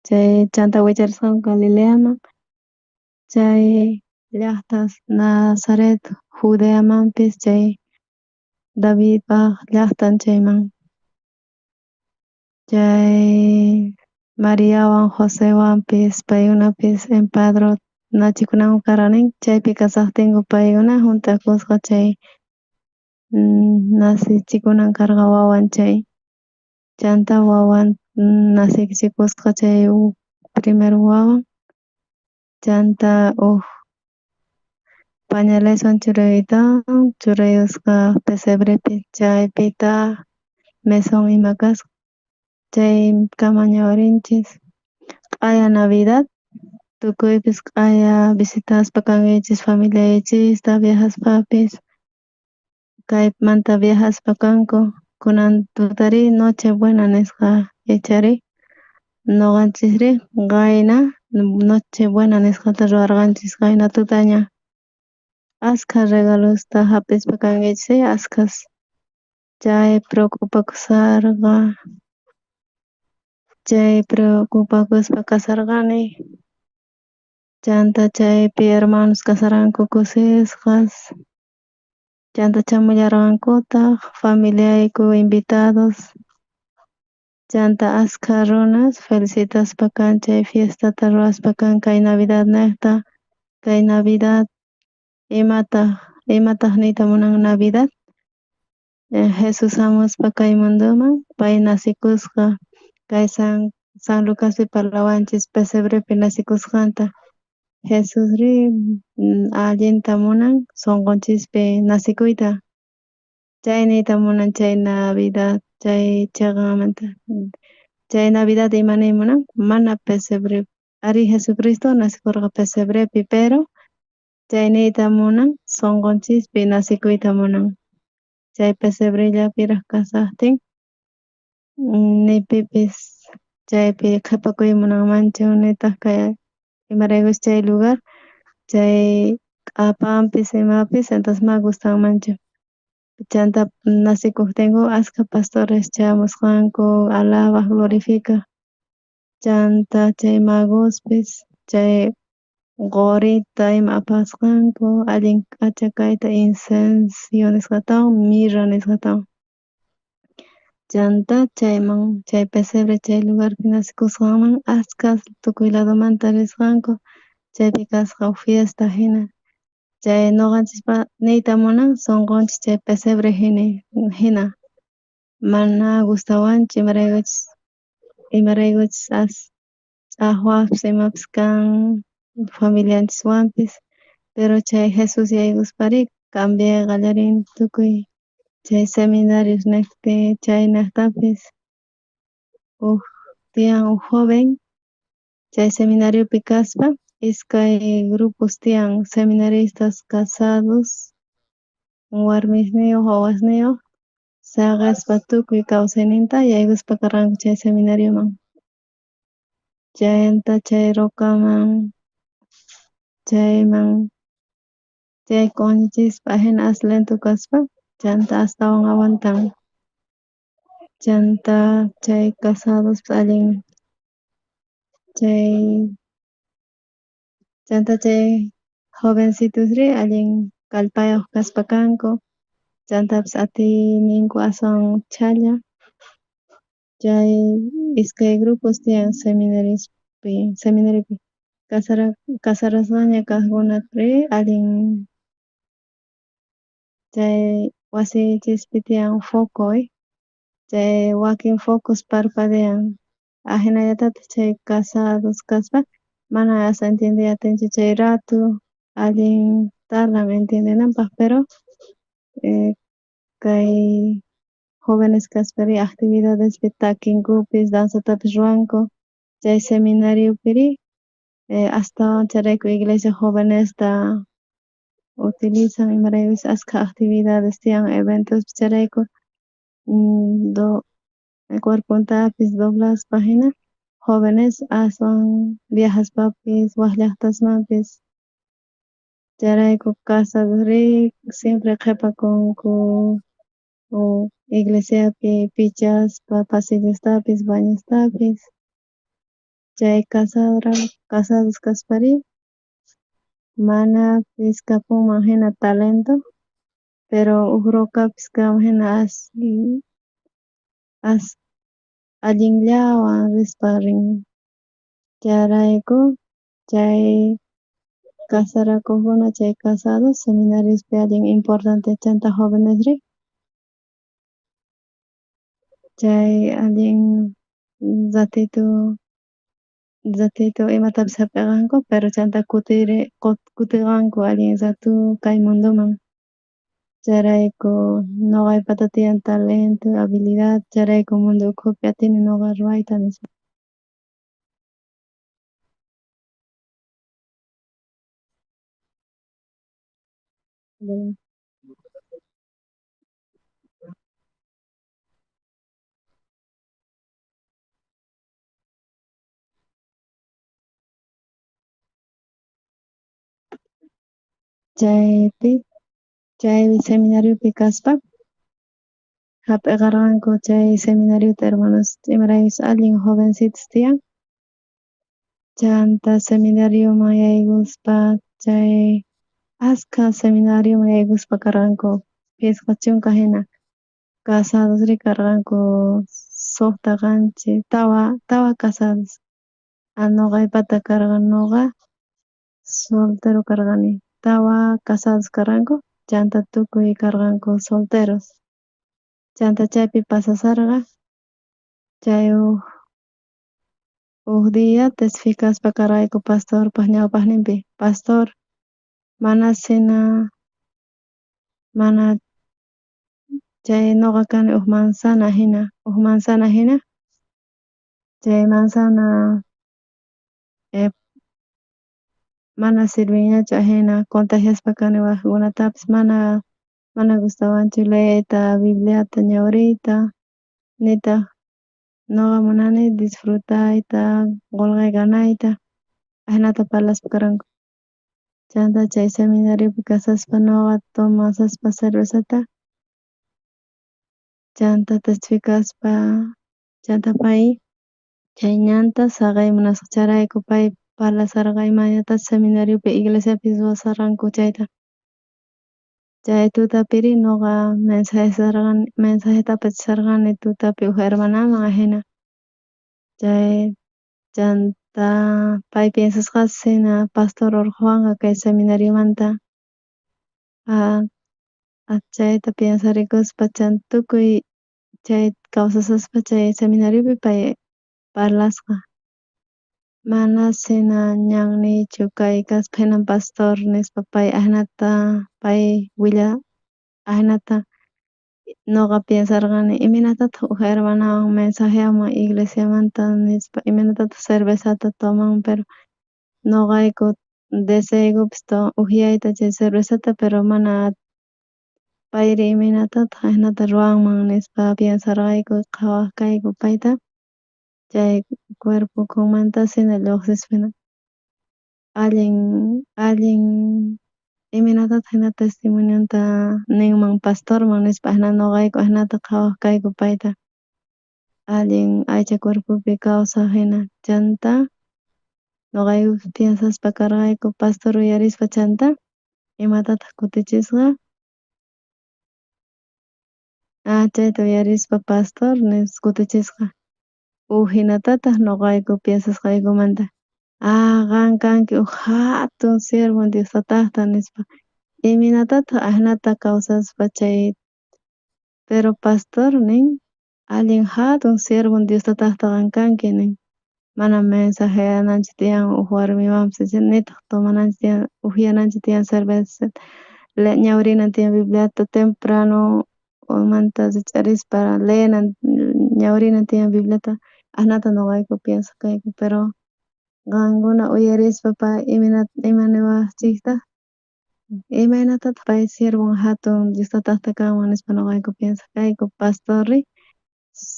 chay chanta wicharisqanku Galileaman chay llaqtas Nazaret Judeamanpis chay Davidpaq llaqtan chayman chay Mariawan Josewanpis paykunapis empadronachikunanku karqan chaypi kasaqtinku paykuna hunt'akusqa chay nacichikunan karqa wawan chay chanta wawan nacichikusqa chay primer wawan chanta huk pañaleswan churaytawan churayusqa pesebrepi chaypitaq mesón ima kasqa chaykama ñawrinchis q'aya Navidad tukuypis q'aya visitaspa kankichis familiaykichista viajaspapis kaymanta viajaspa kanku kunan tutari noche buena nisqa ichari noqanchisri qayna noche buena nisqata ruwarqanchis qayna tutaña askha regalosta hap'ispa kankichis askhas chay preocupakusarqa chay preocupakuspa kasarqani chanta chaypi hermanos kasarqanku kusisqas chanta chamullarqankutaq familiayku invitados chanta askha runas felicitaspa kan chay fiestata ruwaspa kan kay Navidad niqta kay Navidad imataq niyta munan Navidad Jesús hamuspa kay mundoman pay nacikusqa kay San Lucaspi parlawanchis pesebrepi nacikusqanta Jesusri allinta munan sunqunchispi nacikuyta chay niyta munan chay Navidad chay chiqanmanta chay Navidad ima niy munan mana pesebre ari Jesucristo nacikurqa pesebrepi pero chay niyta munan sunqunchispi nacikuyta munan chay pesebrellapiraq kasaqtin ni pipis chaypi qhipakuy munanmanchu nitaq kay imaraykuchus chay lugar chay q'apanpis imapis entonces ma gustanmanchu chanta nacikuqtinku askha pastores chayamusqanku alabaj glorificaj chanta chay magospis chay qorita ima apasqanku allin k'acha kayta incenso nisqatawan mirra nisqatawan chanta chayman chay pesebre chay lugarpi nacikusqanman askha tukuy ladomanta risqanku chaypi kasqa huk fiesta hina chay noqanchispa niyta munan sunqunchis chay pesebre hina Mana gustawanchu imaraykuchus as ch'ajwapis imapis kan familianchiswanpis, pero chay Jesus yaykusparí cambiay qallarin tukuy chay seminarios nejpi chaynejtapis uj tiyan uj joven chay seminariopi kaspa iskay grupos tiyan seminaristas casados warmisniyoj wawasniyoj saqespa tukuy kawsayninta yaykuspa karqanku chay seminarioman chayanta chay rocaman chayman chay q'oñichispa ajina as lento kaspa chanta astawan aguantan chanta chay casadospis allin chay chanta chay jovencitosrí allin kallpayoj kaspa kanku chantapis atiyninku aswan chhalla chay iskay grupos tiyan seminariopi casarasqaña kajkunari allin chay wasiychispi tiyan foco chay wakin focos parpadean ajinallatataj chay casados kaspa mana as entiendey atinchu chay rato allin tardan entiendenanpaj pero kay jóvenes kaspari actividadespi takinkupis danzatapis ruwanku chay seminariopiri astawan chayrayku iglesia jovenesta utilizan imaraykuchus askha actividades tiyan eventos chayrayku cuerpontapis doblaspa jina jóvenes aswan viajaspapis waj llajtasmanpis chayrayku casadosrí siempre qhepakunku iglesiapi pichaspa pasillostapis bañostapis chay casados kasparí manapis kapunman jina talento pero uj rocapis kanman jina as allinllawan rispa rin chayrayku chay casarakojkuna chay casados seminariospi allin importante chanta jovenesrí chay allin ratito imatapis jap'eqanku pero chanta kutiqanku allin rato kay mundoman chayrayku noqaypata tiyan talento habilidad chayrayku mundo ukhupi atini noqa ruwayta nispa. Chaypi chay seminariopi kaspa jap'eqarqanku chay seminariota hermanos imaraykuchus allin jovencitos tiyan chanta seminarioman yaykuspa chay askha seminarioman yaykuspa karqanku 50 jina casadosri karqanku 6 qanchis tawa casados noqaypata karqa noqa soltero karqani tawa casados karqanku chanta tukuy karqanku solteros chanta chaypi pasasarqa chay uj día testificaspa karqayku pastorpaj ñawpajninpi pastor mana sina mana chay noqa kani uj manzana jina chay manzana mana sirvinñachu ajina contagiaspa kani wajkunatapis mana gustawanchu leeyta Bibliata ñawriyta nitaj noqa munani disfrutayta qolqe ganayta ajinata parlaspa karqanku chanta chay seminariopi kasaspa noqa tomasaspa cervezata chanta testificaspa chanta pay chay ñanta saqey munasqa chayrayku pay parlasarqa imaynatachus seminariopi iglesiapi ruwasarqanku chayta chay tutapiri noqa mensajeta apachisarqani tutapi uj hermanaman ajina chay chanta pay piensasqasis jina pastor orqhowanqa kay seminariomanta chayta piensarikuspa chanta tukuy. Chay kawsasaspa chay seminariopi pay parlasqa. Manasina ñanniychu kay kaspa hinan pastor nispa pay ajinata pay willa ajinata noqa piensarqani imaynatataq uj hermanawan mensajeanman iglesiamanta nispa imaynatataq cervezata toman pero noqayku deseaykupis ujyayta chay cervezata pero mana payri imaynatataq ajinata ruwanman nispa piensarqayku qhawaq kayku payta chay cuerpo ukhunmantasina lluqsispa allin allin imaynatataq jina testimonionta ninman pastorman nispa ajina noqayku ajinata qhawaq kayku payta allin aycha cuerpopi kawsaq jina chanta noqayku piensaspa karqayku pastor uyarispa chanta imatataq kutichisqa chayta uyarispa pastor nis kutichisqa uj hinatataq noqayku piensasqaykumanta qan kanki uj jatun siervo Dios tataqta nispa imaynatataq ajinata kawsaspa chay pero pastor nin allin jatun siervo Dios tataqta qan kanki nin mana mensajeananchik tiyan uj warmiwanpis nitaq tomananchik tiyan ujyananchik tiyan cerveza ñawirinan tiyan Bibliata temprano manta rich'arispa leenan ñawirinan tiyan Bibliata ajinata noqayku piensaq kayku pero qankuna uyarispa ima niwaqchiktaq imaynatataq pay siervon jatun Dios tataqta kanman nispa noqayku piensaq kayku pastorri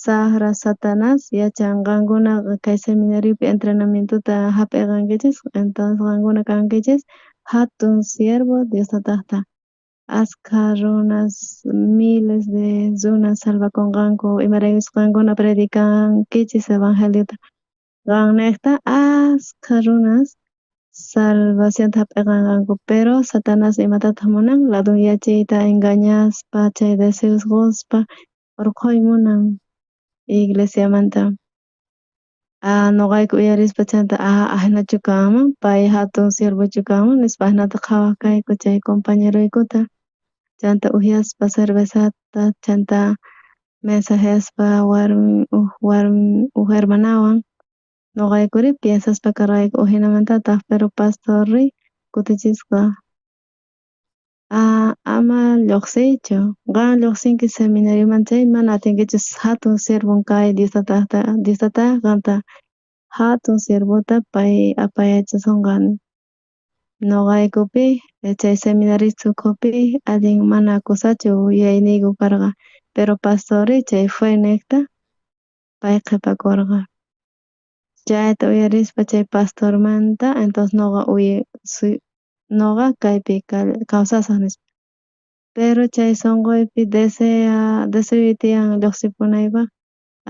sajra Satanás yachan qankuna kay seminariopi entrenamientota jap'irqankichis entonces qankuna kankichis jatun siervo Dios tataqta askha runas miles de runas salvakunqanku imaraykuchus qankuna predicankichis evangeliota qannejta askha runas salvacionta jap'iqanqanku pero Satanás imatataq munan ladunyachiyta engañaspa chay deseos qospa urqhuy munan iglesiamanta noqayku uyarispa chanta ajinachu kanman pay jatun siervochu kanman nispa ajinata qhawaq kayku chay compañeroykuta chanta ujyaspa cervezata chanta mensajeaspa warmi uj hermanawan noqaykuri piensaspa karqayku ujinamantataq pero pastorri kutichisqa ama lluqsiychu qan lluqsinki seminariomanta chay mana atinkichu jatun siervon kay Dios tataqta Dios tata qanta jatun siervota pay apayachasonqa noqaykupi chay seminarista ukhupi allin mana kusachu yuyayniyku karqa pero pastorri chay fue nejta pay qhipakurqa chayta uyarispa chay pastormanta entonces noqa noqa kaypi kawsasaq nispa pero chay sunquypi deseo tiyan lluqsipunaypaq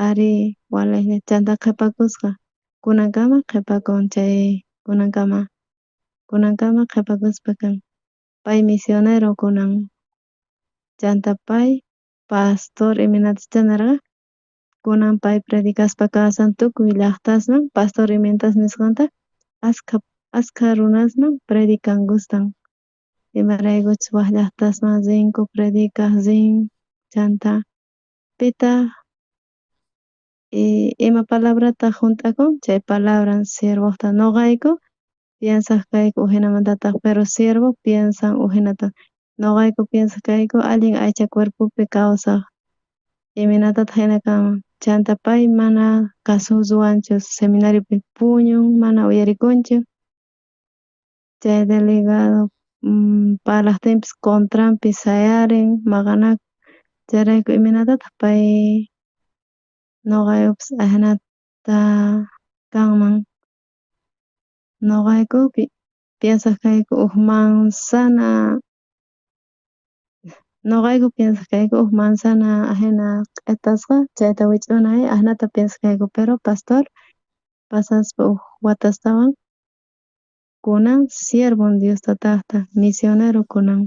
ari walejlla chanta qhipakusqa kunankama qhipakun chay kunankama qhipakuspa kan pay misionero kunan chanta pay pastor imaynatachá nerqa kunan pay predicaspa kawsan tukuy llaqtasman pastor imaynatas nisqanta askha runasman predican gustan imaraykuchus waj llaqtasman rinku predicaj rin chanta pitaq ima palabrataq junt'akun chay palabran siervojta noqayku piensaq kayku ujinamantataq pero siervo piensan ujinata noqayku piensaq kayku allin aycha cuerpopi kawsaq imaynatataq jina kanman chanta pay mana kasu ruwanchu seminariopi puñun mana uyarikunchu chay delegado parlajtinpis contranpi sayarin maqanakun chayrayku imaynatataq pay noqaykupis ajinata kanman noqaykupi piensaq kayku uj manzana noqayku piensaq kayku uj manzana ajina q'etasqa chayta wich'una ajinata piensaq kayku pero pastor pasaspa uj watastawan kunan siervon Dios tataqta misionero kunan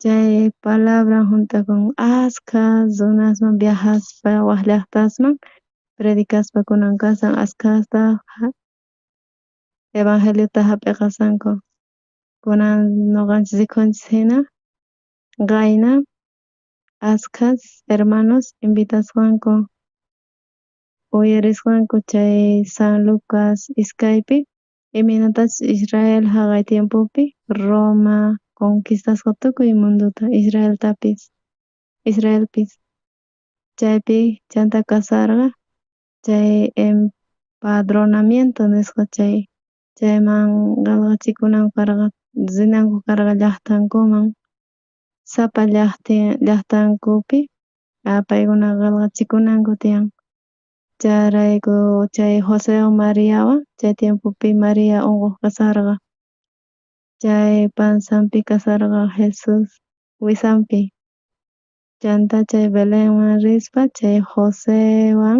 chay palabra junt'akun askha runasman viajaspa waj llaqtasman predicaspa kunan kasan askhasta evangeliota jap'iqasanku kunan noqanchis rikhunchis jina qayna Askhas hermanos invitasqanku uyarisqanku chay San Lucas iskaypi imaynatachus Israel jaqay tiempopi Roma conquistasqa tukuy mundota Israeltapis Israelpis chaypi chanta kasarqa chay empadronamiento nisqa chay chayman qelqachikunanku karqa rinanku karqa llaqtankuman sapa llaqtankupi paykuna qelqachikunanku tiyan chayrayku chay Josewan Mariawan chay tiempopi Maria unquq kasarqa chay panzanpi kasarqa Jesús wisanpi chanta chay Belenman rispa chay Josewan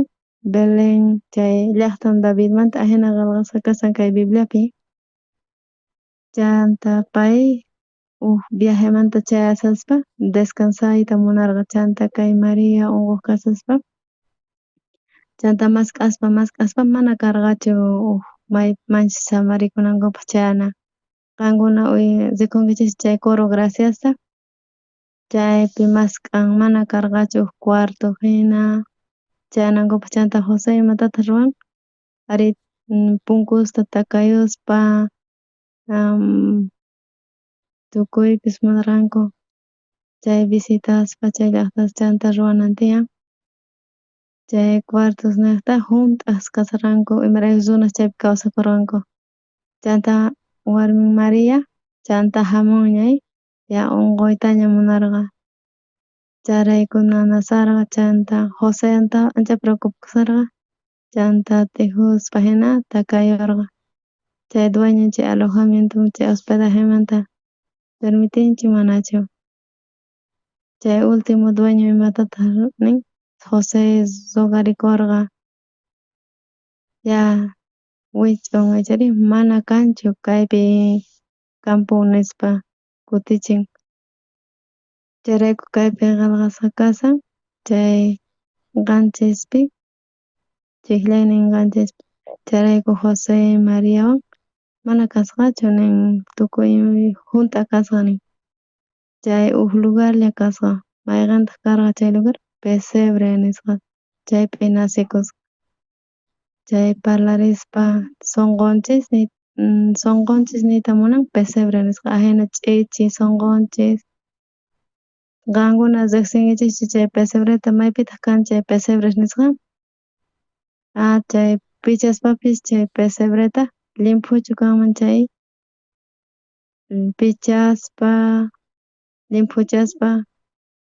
Belén chay llaqtan Davidmanta ajina qelqasqa kashan kay Bibliapi chanta pay uj viajemanta chayasaspa descansayta munarqa chanta kay Maria unquq kasaspa chanta mask'aspa mask'aspa mana karqachu uj maymanchus samarikunankupaq chayana qankuna rikunkichis chay coro graciasta chaypi mask'an mana karqachu uj cuarto hina chayanankupaq chanta José imatataq ruwan ari punkusta takayuspa tukuypis munarqanku chay visitaspa chay llaqtas chanta ruwanan tiyan chay cuartos niqta junt'as kasarqanku imaraykuchus runas chaypi kawsakurqanku chanta warmin Maria chanta jamunña ya unquytaña munarqa chayrayku nanasarqa chanta Josenta ancha preocupakusarqa chanta tijuspa hina takayurqa chay dueño chay alojamiento chay hospedajemanta permitinchu manachu chay último dueño imatataq nin José rogarikurqa ya wich'un ichari mana kanchu kaypi kampun nispa kutichin chayrayku kaypi qelqasqa kashan chay qanchispi chijllaynin qanchispi chayrayku José Mariawan mana kasqachu nin tukuy junt'a kasqa nin chay uj lugarlla kasqa mayqentaq karqa chay lugar pesebre nisqa chaypi nacikusqa chay parlarispa sonqonchis sonqonchis niyta munan pesebre nisqa ajina ch'ichi sonqonchis qankuna riqsinkichischu chay pesebreta maypitaq kan chay pesebres nisqa chay pichaspapis chay pesebreta llimphuchu kanman chay pichaspa llimphuchaspa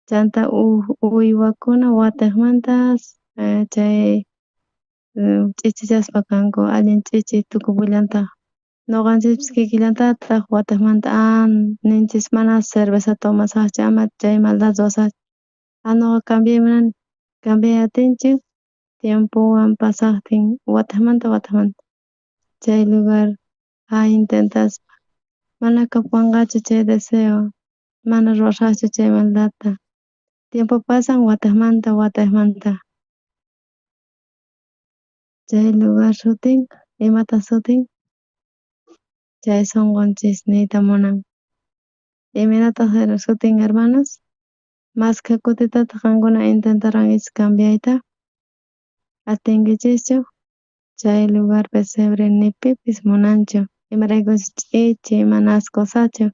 chanta uj uywakuna watiqmanta chay ch'ichichaspa kanku allin ch'ichi tukupullantaq noqanchispis kikillantataq watiqmanta ninchis mana cerveza tomasaqchu ama chay maldad ruwasaqchu noqa cambiay munani cambiay atinchik tiempowan pasaqtin watiqmanta watiqmanta chay lugar intentaspa mana kapuwanqachu chay deseo mana ruwasaqchu chay maldadta tiempo pasan watiqmanta watiqmanta chay lugar sutin imata sutin chay sonqonchis niyta munan imaynataq sutin hermanos maskha kutitataq qankuna intentarqankichis cambiayta atinkichischu chay lugar pesebre ni pipis munanchu imaraykuchus ch'ichi mana ascosachu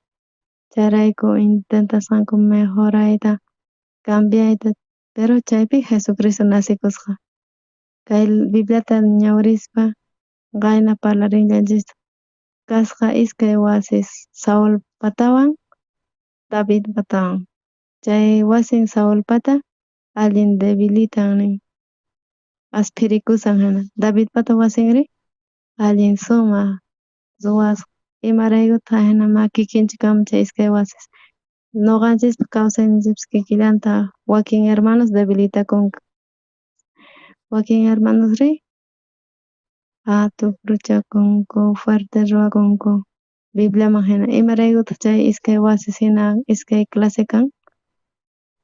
chayrayku intentasqanku mejorayta cambiayta pero chaypi Jesucristo nacikusqa kay Bibliata ñawrispa qayna parlarinllanchistaq kasqa iskay wasis Saulpatawan Davidpatawan chay wasin Saulpata allin debilitan nin asphirikusan hina Davidpata wasinri allin sumaq ruwasqa imaraykutaq ajina mana kikinchu kanman chay iskay wasis noqanchispa kawsayninchikpis kikillantaq wakin hermanos debilitakunku wakin hermanosri tuqruchakunku fuerte ruwakunku Bibliaman hina imaraykutaq chay iskay wasis hina iskay clase kan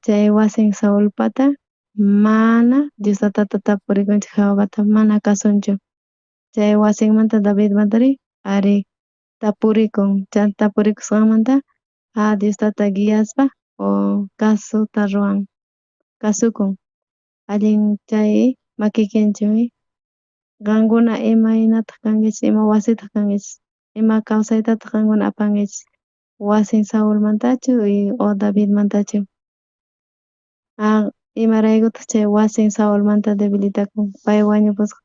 chay wasin Saulpata mana Dios tatata tapurikunchik Jehovata mana kasunchu chay wasinmanta Davidmantari ari tapurikun chanta tapurikusqanmanta Dios tata guiaspa o kasuta ruwan. Kasukun. Allin chay makikinchu. Qankuna imaynataj kankichis, ima wasitaj kankichis, ima kawsaytataj qankuna apankichis, wasin Saulmantachu o Davidmantachu? Imaraykutaj chay wasin Saulmanta debilitakun? Pay wañupusqa,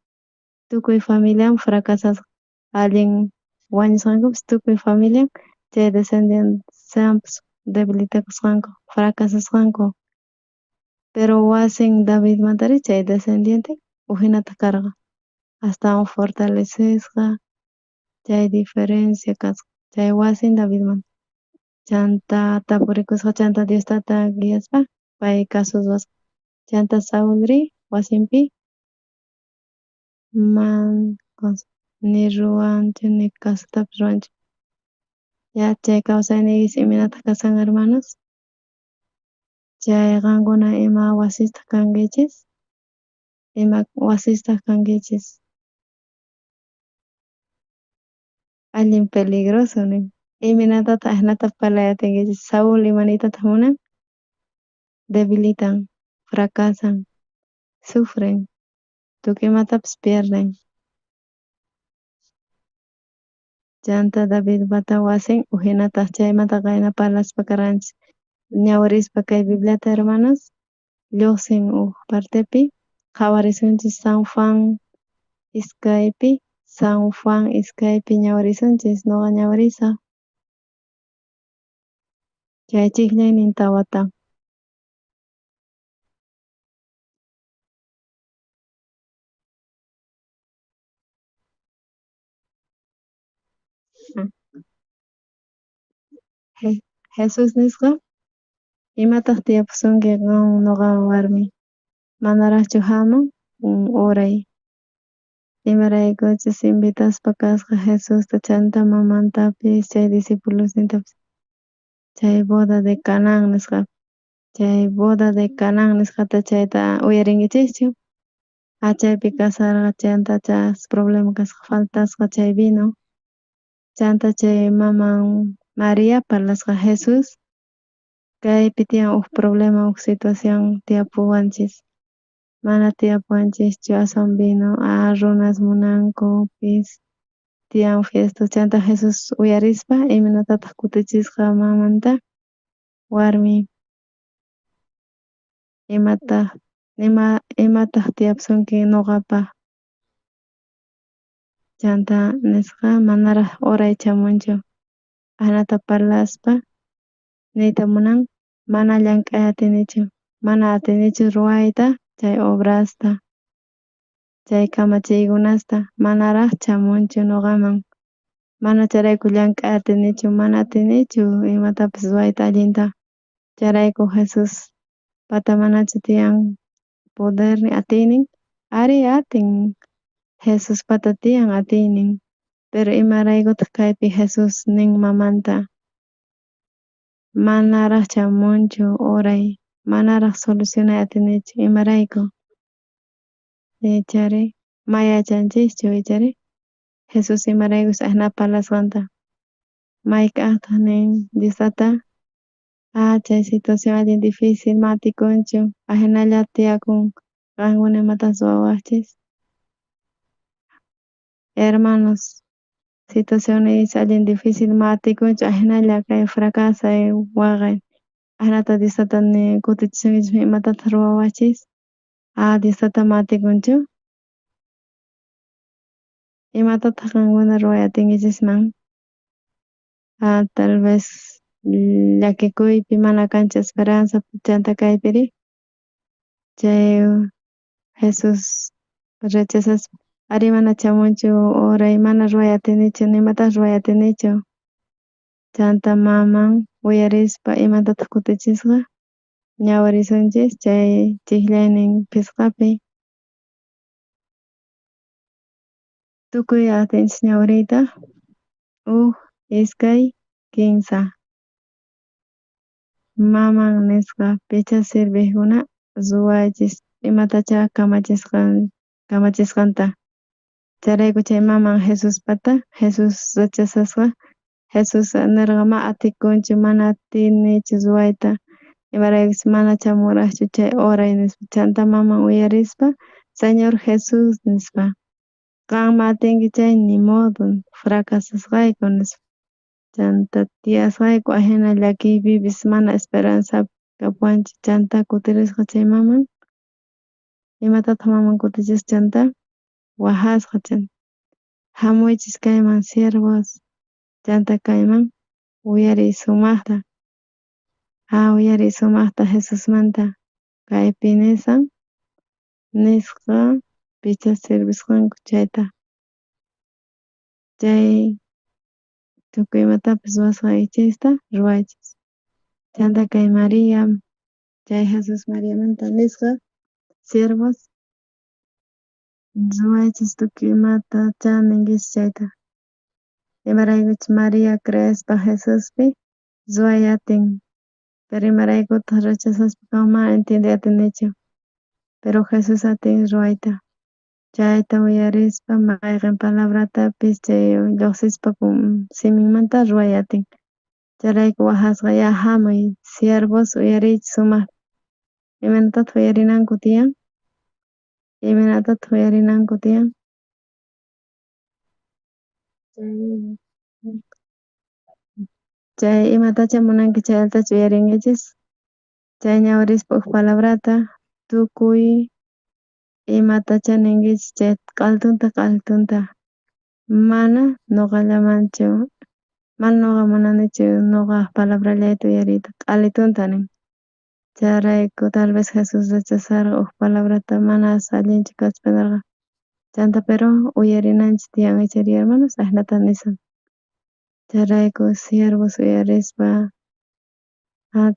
tukuy familian fracasasqa, allin wañusqankupis tukuy familian chay descendencianpis debilitakusqanku, fracasasqanku. Pero wasin Davidmantari chay descendiente ujinataj karqa, astawan fortalecesqa, chay diferencia kasqa, chay wasin Davidmanta. Chanta tapurikusqa, chanta Dios tata guiaspa pay kasuswasqa. Chanta Saulri wasinpi man ni ruwanchu ni kasutapis ruwanchu. Ya chay kawsayniykichis imaynataq kasan, hermanos? Chay qankuna ima wasistaq kankichis? Ima wasistaq kankichis? Allin peligroso nin. Imaynatataq ajinata parlay atinkichis? Saúl imaniytataq munan? Debilitan, fracasan, sufren, tukuy imatapis pierden. Chanta Davidpata wasin ujinataq chaymanta qayna parlaspa karqanchis. Ñawirispa kay Bibliata, hermanos, lluqsin uj partepi, qhawarisunchis San Juan iskaypi, San Juan iskaypi ñawirisunchis, noqa ñawirisaq. Chay chijllaynin tawata. Jesús nisqa, imataq tiyapusunki qan noqa warmi, manaraqchu hamun horay. Imaraykuchus invitaspa kasqa Jesusta chanta mamantapis chay discipulosnintapis chay boda de Canaán nisqa. Chay boda de Canaán nisqata chayta uyarinkichikchu? Chaypi kasarqa chanta chas problema kasqa faltasqa chay vino. Chanta chay maman María parlasqa Jesús kaypi tiyan uj problema uj situación tiyapuwanchis. Mana tiyapuwanchischu aswan vino runas munankupis tiyan fiesta. Chanta Jesús uyarispa imaynatataq kutichisqa mamanta warmi imataq tiyapusunki noqapaj. Chanta nisqa manaraj horay chamunchu. Ajinata parlaspa niyta munan mana llank'ay atinichu, mana atinichu ruwayta chay obrasta, chay kamachiykunasta manaraj chamunchu noqaman. Mana chayrayku llank'ay atinichu, mana atinichu imatapis ruwayta allinta. Chayrayku Jesús pata manachu tiyan podernin atiynin, ari atin Jesús pata tiyan atiynin. Pero imaraykutaq kaypi Jesús nin mamanta manaraj chamunchu horay, manaraj solucionay atinichu, imarayku? Ichari ma yachanchischu ichari Jesús imaraykus ajina parlasqanta. Mayk'ajtaj nin Dios tata chay situación allin difícil ma atikunchu ajinalla tiyakun qankuna imatas ruwawajchis. Hermanos, situaciones allin difícil ma atikunchu ajinalla kay fracasay waqay. Ajinata Dios tata kutichisunkichis imatataq ruwawajchis. Dios tata ma atikunchu. Imatataq qankuna ruway atinkichisman? Tal vez llakikuypi mana kanchu esperanza chanta kaypiri. Chay Jesús rechazaspa ari mana chamunchu horay mana ruway atinichu nimatas ruway atinichu. Chanta maman uyarispa imatataq kutichisqa ñawirisunchis chay chijllaynin phisqapi. Tukuy atinchis ñawiriyta uj iskay kinsa. Maman nisqa picha sirvejkuna ruwaychis imatacha kamachisqanta. Chayrayku chay maman Jesuspata Jesús rechazasqa Jesús nirqa ma atikunchu mana atinichu ruwayta. Imaraykuchus mana chamurajchu chay horay nispa. Chanta maman uyarispa, Señor Jesús nispa, qanma atinki chay ni modo fracasasqayku nispa. Chanta tiyasqayku ajina llakiypipis mana esperanza kapuwanchik. Chanta kutirisqa chay maman, imatataq maman kutichisqa chanta wajasqa chanta jamuychis kayman siervos, chanta kayman uyariy sumajta, uyariy sumajta Jesusmanta kaypi nisan nisqa picha sirvisqanku chayta chay tukuy imatapis ruwasqaykichista ruwaychis. Chanta kay María, chay Jesús Mariamanta nisqa siervos ruwaychis tukuy imata chaninkichis chayta. Imaraykuchus María creespa Jesuspi ruway atin, pero imaraykutaq rechazaspa mana entiende atinichu, pero Jesús atin ruwayta. Chayta uyarispa mayqen palabratapis chay lluqsispa siminmanta ruway atin. Chayrayku wajasqa ya jamuy siervos uyariychis sumaqta. Imaynatataq uyarinanku tiyan? Imaynatataq uyarinanku tiyan? Chay imatacha munanki chayllatachu uyarinkichis? Chay ñawirispa uj palabrata tukuy imatacha ninkichis chay q'altunta q'altunta mana noqallamanchu, mana noqa munanichu noqa palabrallayta uyariyta q'alitunta nin. Chayrayku tal vez Jesús rechazarqa uj palabrata mana allinchu kaspa nerqa. Chanta pero uyarinanchis tiyan ichari hermanos ajinata nisan. Chayrayku siervos uyarispa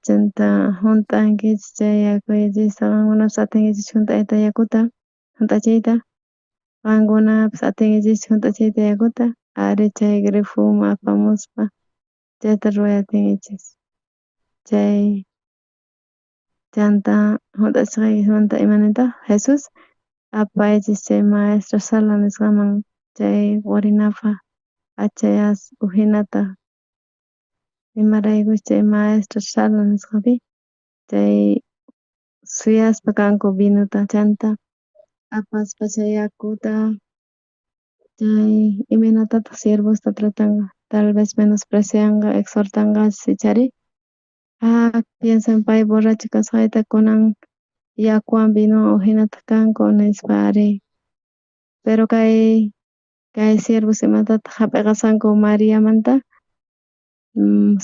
chanta junt'ankichis chay yakuychista qankunapis atinkichis junt'ayta yakuta junt'achiyta qankunapis atinkichis junt'achiyta yakuta ari chay grifuman apamuspa chayta ruway atinkichis. Chay chanta junt'achisqaykimanta imanintaq Jesús apaychis chay maestra sala nisqaman chay qorinapaj achayas ujinata imaraykuchus chay maestra sala nisqapi chay suyaspa kanku vinuta chanta apaspa chay yakuta chay imaynatataq siervosta tratanqa tal vez menosprecianqa exhortanqa ichari piensan pay borracho kasqayta kunan yakuwan vinuwan ujinataq kanku nispa ari. Pero kay siervos imatataq jap'iqasqanku Mariamanta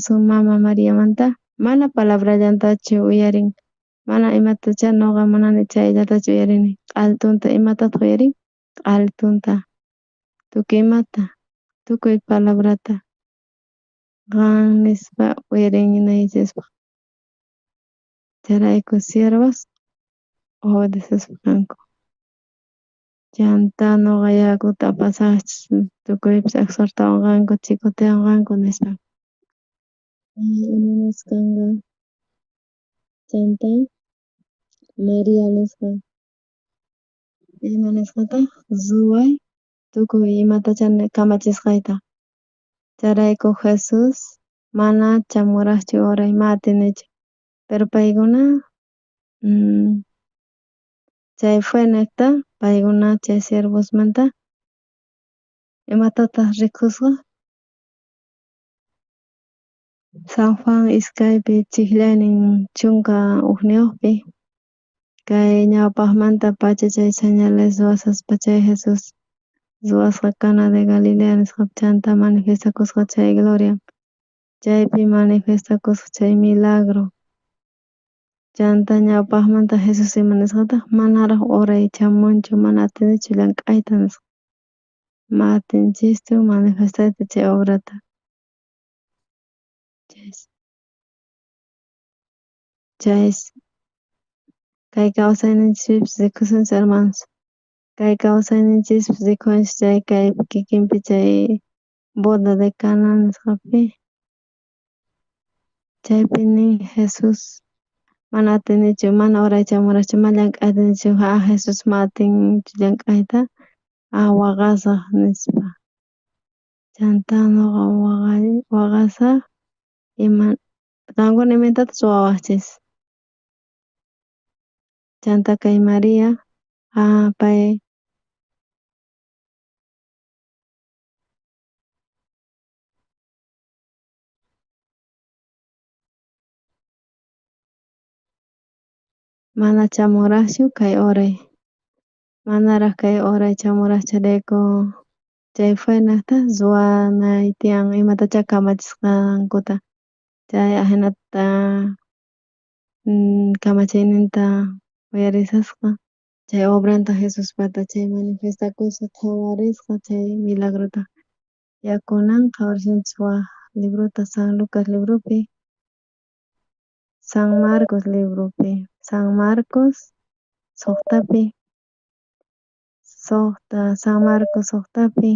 su mama Mariamanta mana palabrallantachu uyarin mana imatacha noqa munani chayllatachu uyarini q'altunta imatataq uyarin q'altunta tukuy imata tukuy palabrata qan nispa uyarinaykichispaq. Chayrayku siervos obedecespa kanku. Chanta noqa yakuta apasaqchis tukuypis exhortawanqanku chikoteawanqanku nispa. Imanas kanqa chanta María nisqa ima nisqataq ruway tukuy imatacha kamachisqayta. Chayrayku Jesús mana chamurajchu horay ma atinichu. Pero paykuna chay fue nejta paykuna chay siervosmanta imatataq rikusqa San Juan iskaypi chijllaynin 11pi kay ñawpajmanta pacha chay señales ruwasaspa chay Jesús ruwasqa Cana de Galilea nisqapi chanta manifestakusqa chay gloria chaypi manifestakusqa chay milagro chanta ñawpajmanta Jesús ima nisqataq manaraj horay chamunchu mana atinichu llank'ayta nisqa ma atinchischu manifestayta chay obrata. Chay kay kawsayninchispipis rikusunchis hermanos kay kawsayninchispis rikunchis chay kay kikinpi chay boda de Cana nisqapi chaypi nin Jesús mana atinichu mana horay chamurajchu ma llank'ay atinichu Jesús ma atinchu llank'ayta waqasaj nispa chanta noqa waqasaj ima qankuna imaynatataq ruwawaqchis Chanta kay María pay mana chamunrajchu kay horay, manaraj kay horay chamunraj chayrayku chay fuenajta ruwanay tiyan imatachá kamachisqankuta chay ajinata kamachiyninta uyarisasqa chay obranta Jesuspata chay manifestakusqa qhawarisqa chay milagrota. Ya kunan qhawarishanchis waj librota San Lucas libropi, San Marcos libropi, San Marcos suqtapi, suqta San Marcos suqtapi.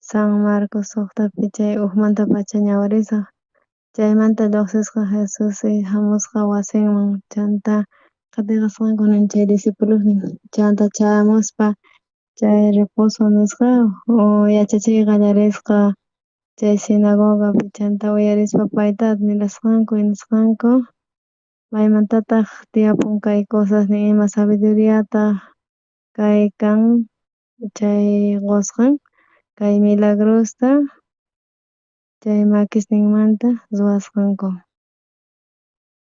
San Marcos suqtapi chay ujmantapacha ñawirisaq. Chaymanta lluqsisqa Jesús jamusqa wasinman chanta qatiqasqanku nin chay discipulosnin chanta chayamuspa chay reposo nisqa yachachiy qallarisqa chay sinagogapi chanta uyarispa payta admirasqanku nisqanku maymantataq tiyapun kay cosasnin ima sabiduriataq kay kan chay qosqan kay milagrosta chay makisninmanta ruwasqanku.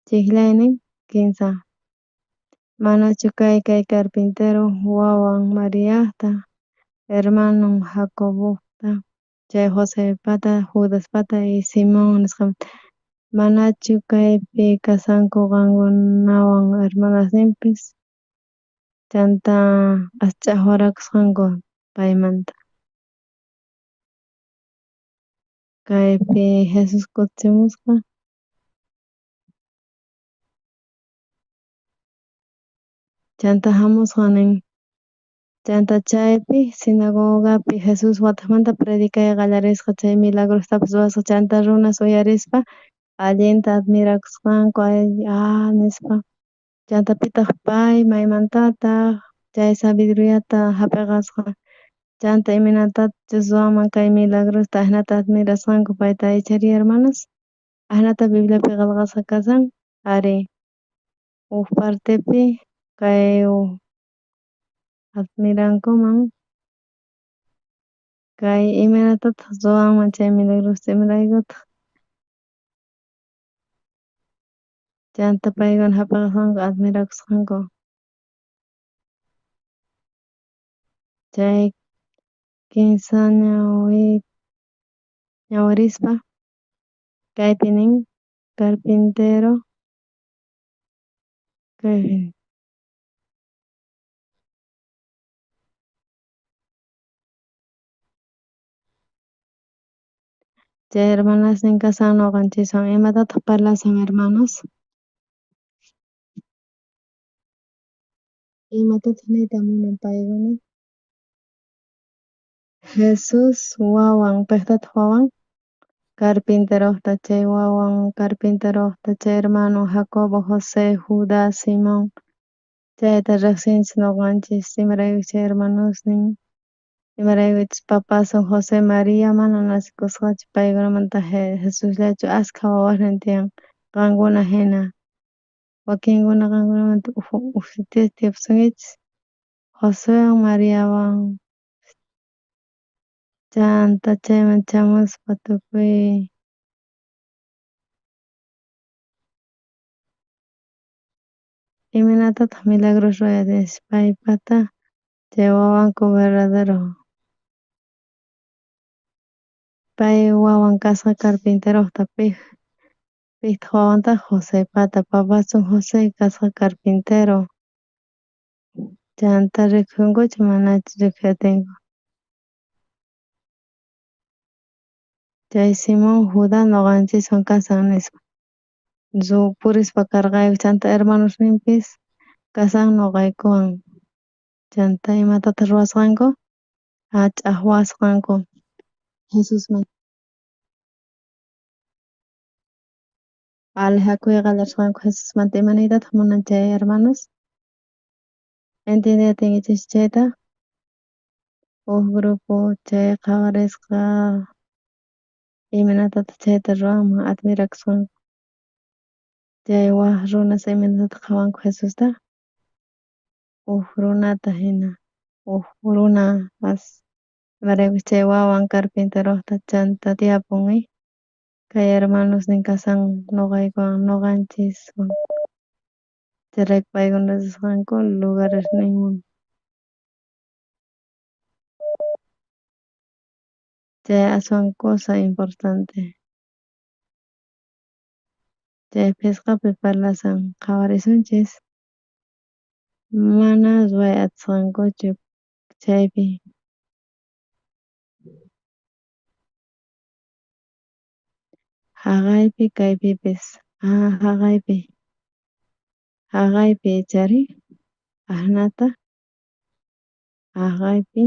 Chijllaynin kinsa. Manachu kay kay carpintero wawan Mariajta, hermanon Jacobojta, chay Josepata, Judaspata y Simón nisqamanta? Manachu kaypi kashanku qankunawan hermanasninpis? Chanta ch'ajwarakusqanku paymanta. Kaypi Jesús kutichimusqa. Chanta jamusqa nin. Chanta chaypi sinagogapi Jesús watejmanta predicay qallarisqa chay milagrostapis ruwasqa chanta runas uyarispa allinta admirakusqanku nispa. Chanta pitaq pay maymantataq chay sabiduriata jap'eqasqa chanta imaynatachus ruwanman kay milagrosta ajinata admirasqanku payta ichari hermanos ajinata Bibliapi qhelqasqa kashan ari uj partepi kay admirankuman kay imaynatataq ruwanman chay milagrosta imaraykutaq chanta paykuna jap'eqasqanku admirakusqanku chay kinsa ñawirispa kaypi nin carpintero kaypi chay hermanasnin kashan noqanchiswan imatataq parlashan hermanos? Imatataq niyta munan paykuna? Jesús wawan pejtataq wawan carpinterojta chay wawan carpinterojta chay hermano Jacobo, José, Judá, Simón chayta riqsinchis noqanchis imarayku chay hermanosnin imaraykuchus papasun José María mana nacikusqachu paykunamanta Jesusllachu askha wawasnin tiyan qankuna jina wakinkuna qankunamanta uj tiyapusunkichis Josewan Mariawan chanta chayman chamuspa tukuy imaynatataq milagros ruway paypata chay wawanku verdadero pay wawan kasqa carpinterojta pejtaq wawantaq Josepata papasun José kasqa carpintero chanta rikunkuchu manachu rikuy atinku chay Simón Judá noqanchiswan kashan nispa purispa karqayku chanta hermanosninpis kashan noqaykuwan chanta imatataq ruwasqanku ch'ajwasqanku Jesusman alejakuy qallarisqanku Jesusmanta ima niytataq munan chay hermanos? Entiende atinkichis chayta uj grupo chay qhawarisqa imaynatataq chayta ruwanman admirakusqanku. Chay waj runas imaynatataj qhawanku Jesusta? Uj runata jina, uj runa mas imaraykuchus chay wawan carpinterojta chanta tiyapun kay hermanosnin kasan noqaykuwan noqanchiswan chayrayku paykuna risqanku lugaresninman. Chay aswan cosa importante. Chay phisqapi parlasan qhawarisunchis mana ruway atisqankuchu chaypi. Jaqaypi kaypipis jaqaypi jaqaypi ichari ajnata jaqaypi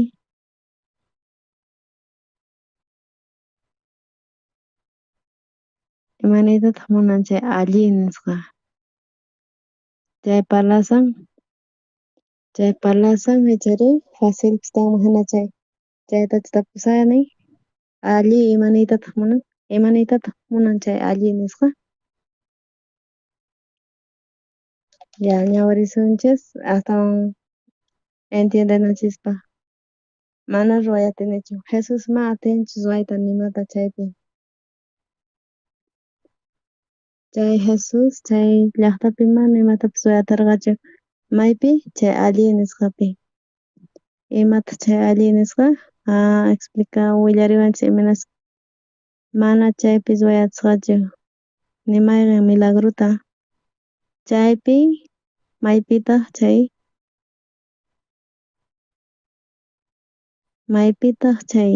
imaniytataj munan chay allí nisqa chay parlasan ichari facilpis kanman jina chay chaytachu tapusani allí imaniytataj munan imaniytataj munan chay allí nisqa ya ñawirisunchis astawan entiendenanchispaj mana ruway atinichu Jesús ma atinchu ruwayta nimata chaypi chay Jesús chay llajtapi mana imatapis ruway atarqachu maypi chay allí nisqapi imataq chay allí nisqa explica willariwanchis imaynas mana chaypi ruway atisqachu ni mayqen milagrota chaypi maypitaq chay maypitaq chay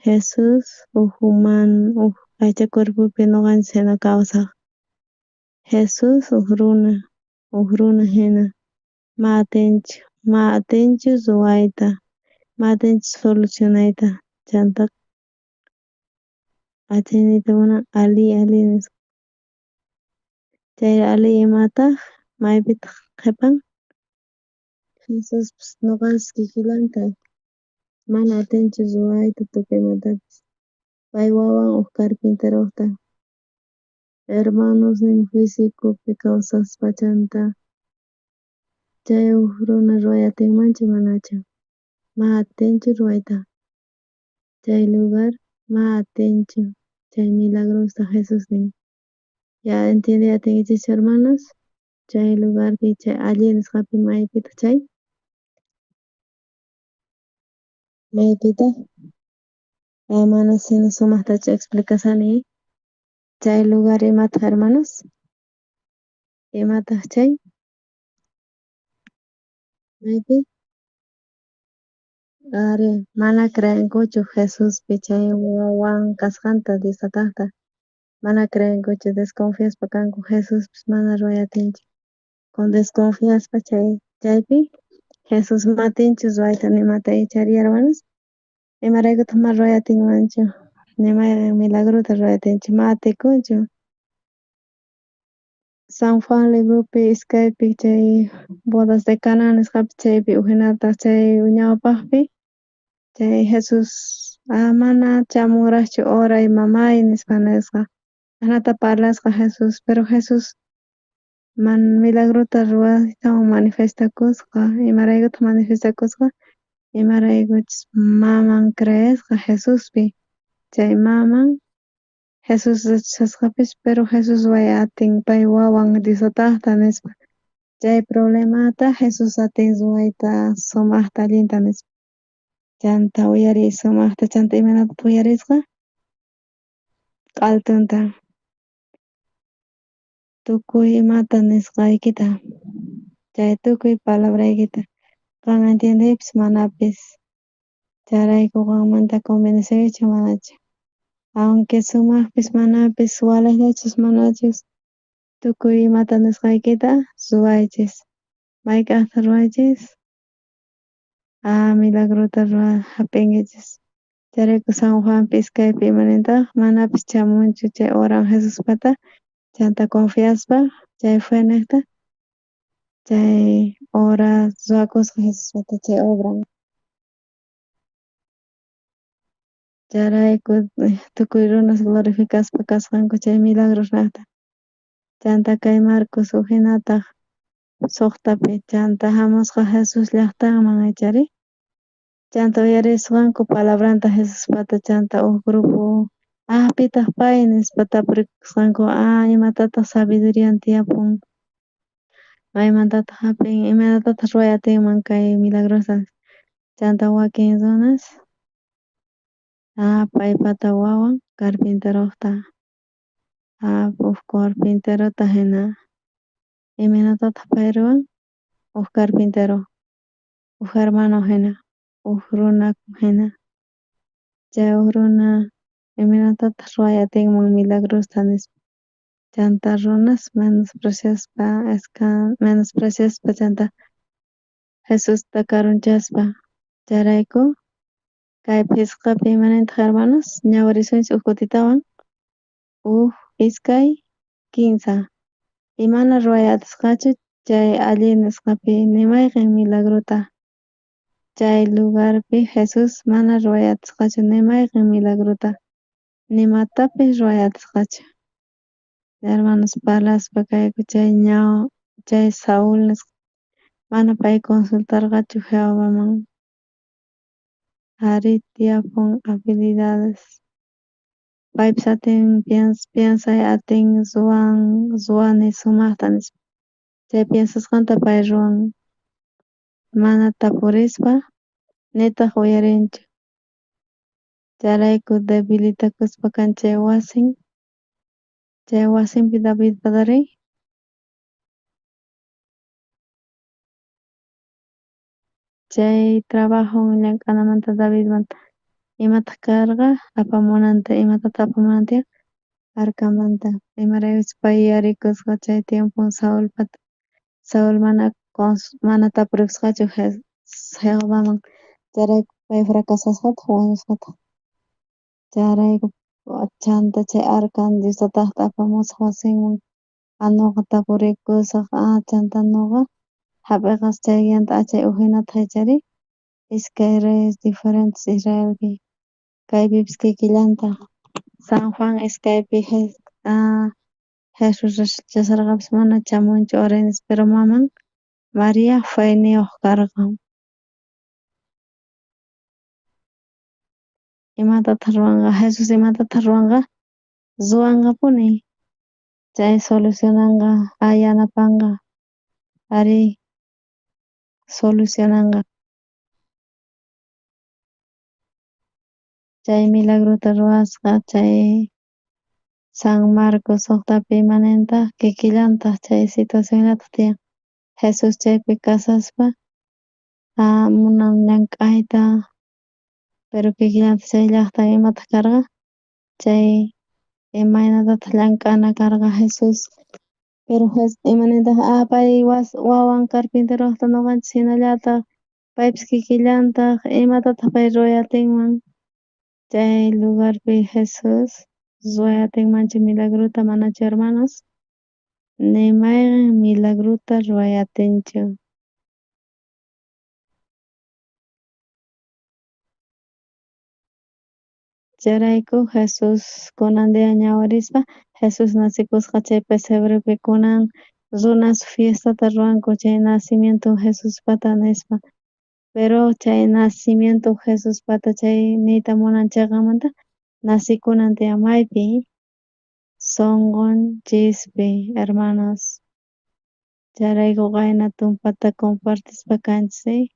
Jesús uj humano uj aycha cuerpopi noqanchis jina kawsaj Jesús uj runa jina ma atinchu ruwayta ma atinchu solucionayta chanta atiniyta munan ali ali nispa chay ali imataq maypitaq qhepan Jesuspis noqanchis kikillanta mana atinchu ruwayta tukuy imatapis pay wawan uj carpinterojta hermanosnin fisicopi kawsaspa chanta chay uj runa ruway atinmanchu manachu ma atinchu ruwayta chay lugar ma atinchu chay milagrosta Jesús nin ya entiendey atinkichischu hermanos chay lugarpi chay allí nisqapi maypitaq chay maypitaq mana sino sumajtachu explicasani chay lugar imataq hermanos imataq chay maypi ari mana creenkuchu Jesuspi chay wawan kasqanta Dios Tatajta mana creenkuchu desconfiaspa kanku Jesuspis mana ruway atinchu con desconfiaspa chaypi Jesús ma atinchu ruwayta nimata ichari hermanos imaraykutaq ma ruway atinmanchu ni mayqen milagrota ruway atinchu ma atikunchu San Juan libropi iskaypi chay bodas de Cana nisqapi chaypi ujinataq chay ñawpaqpi chay Jesús mana chamunraqchu horay mamay nispa nisqa ajnata parlasqa Jesús pero Jesús man milagrota ruwaytawan manifestakusqa imaraykutaq manifestakusqa imaraykuchus maman creesqa Jesuspi chay maman Jesús rechazasqapis pero Jesús ruway atin pay wawan Dios Tatajta nispa chay problemata Jesús atin ruwayta sumajta allinta nispa chanta uyariy sumajta chanta imaynataq uyarisqa q'altunta tukuy imata nisqaykita chay tukuy palabraykita qan entiendeypis manapis chayrayku qanmanta convenceychu manachu aunque sumajpis manapis walejllachus manachus tukuy imata nisqaykita ruwaychis mayk'ajta ruwaychis milagrota jap'inkichis chayrayku San Juanpi iskaypi imanintaq manapis chamunchu chay horan Jesuspata chanta confiaspa chay fe nejta chay hora ruwakusqa Jesuspata chay obran chayrayku tukuy runas glorificaspa kasqanku chay milagros nejta. Chanta kay Marcos ujinataj 6-pi chanta jamusqa Jesús llajtanman ichari. Chanta uyarisqanku palabranta Jesuspata chanta uj grupo pitaq pay nispa tapurikusqanku imatataq sabidurían tiyapun maymantataq jap'in imaynatataq ruway atinman kay milagrosta chanta wakin runas paypata wawan carpinterojta uj carpinterota jina imaynatataq pay ruwan uj carpintero uj hermano jina uj runa jina chay uj runa imaynatataq ruway atinman milagrosta nispa chanta runas menospreciaspa chanta Jesusta karunchaspa chayrayku kay phisqapi imanintaq hermanos ñawirisunchis uj kutitawan 1, 2, 3 imana ruway atisqachu chay allí nisqapi ni mayqen milagrota chay lugarpi Jesús mana ruway atisqachu ni mayqen milagrota nimatapis ruway atisqachu hermanos parlaspa kayku chay Saúl nisqa mana pay consultarqachu Jehovaman arí tiyapun habilidades paypis atin piensay atin ruwani sumajta nispa chay piensasqanta pay ruwan mana tapurispa nitaq uyarinchu chayrayku debilitakuspa kan chay wasin chay wasinpi Davidpatari chay trabajo llank'anamanta Davidmanta imataq karqa apamunanta imatataq apamunanta tiyan arcamanta imaraykuchus pay yuyarikusqa chay tiempo Saulpata Saúl mana tapurikusqachu Jehovaman chayrayku pay fracasasqataq wañusqataq chayrayku chanta chay arcan Dios tatajta apamusaq wasinman noqa tapurikusaq chanta noqa jap'iqasaq chay guianta chay ujinataq ichari iskay reyes diferentes Israelpi kaypipis kikillantaq San Juan iskaypi Jesús rechazarqapis mana chamunchu oray nispa pero maman María feyniyuq karqa imatataq ruwanqa Jesús imatataq ruwanqa ruwanqapuni chay solucionanqa yanapanqa arí solucionanqa chay milagrota ruwasqa chay San Marcos 6-pi imanintaq kikillantaq chay situacionllataq tiyan Jesús chaypi kasaspa munan llank'ayta pero kikillantaq chay llaqta imataq karqa chay imaynatataq llank'ana karqa Jesús pero imanintaq pay wawan carpinterojta noqanchis hinallataq paypis kikillantaq imatataq pay ruway atinman chay lugarpi Jesús ruway atinmanchu milagrota manachu hermanos ni mayqen milagrota ruway atinchu chayrayku Jesús kunan día ñawirispa Jesús nacikusqa chay pesebrepi kunan runas fiestata ruwanku chay nacimiento Jesuspata nispa pero chay nacimiento Jesuspata chay niyta munan cheqanmanta nacikunan tiyan maypi sonqonchispi hermanos chayrayku qayna tumpata compartispa kanchis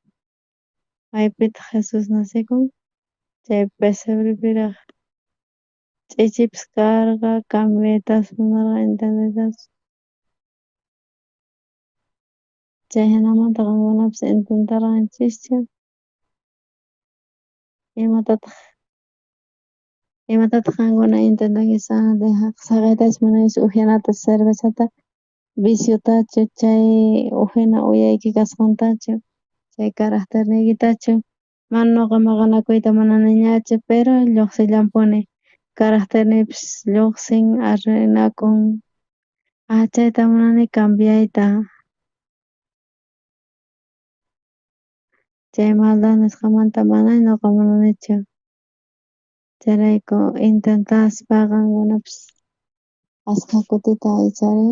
maypitaq Jesús nacikun chay pesebrepiraj ch'ichipis karqa cambiaytas munarqa entendeytas chay jinamanta qankunapis intentarqanchischu imatataq qankuna intentankichis saqeytachu munankichis ujyanata cervezata viciotachu chay ujina uyayki kasqantachu chay caracterniykitachu mana noqa maqanakuyta munaniñachu pero lluqsillanpuni caracterniypis lluqsin arruinakun chayta munani cambiayta chay maldad nisqamanta mana noqa munanichu chayrayku intentaspa qankunapis ashkha kutita ichari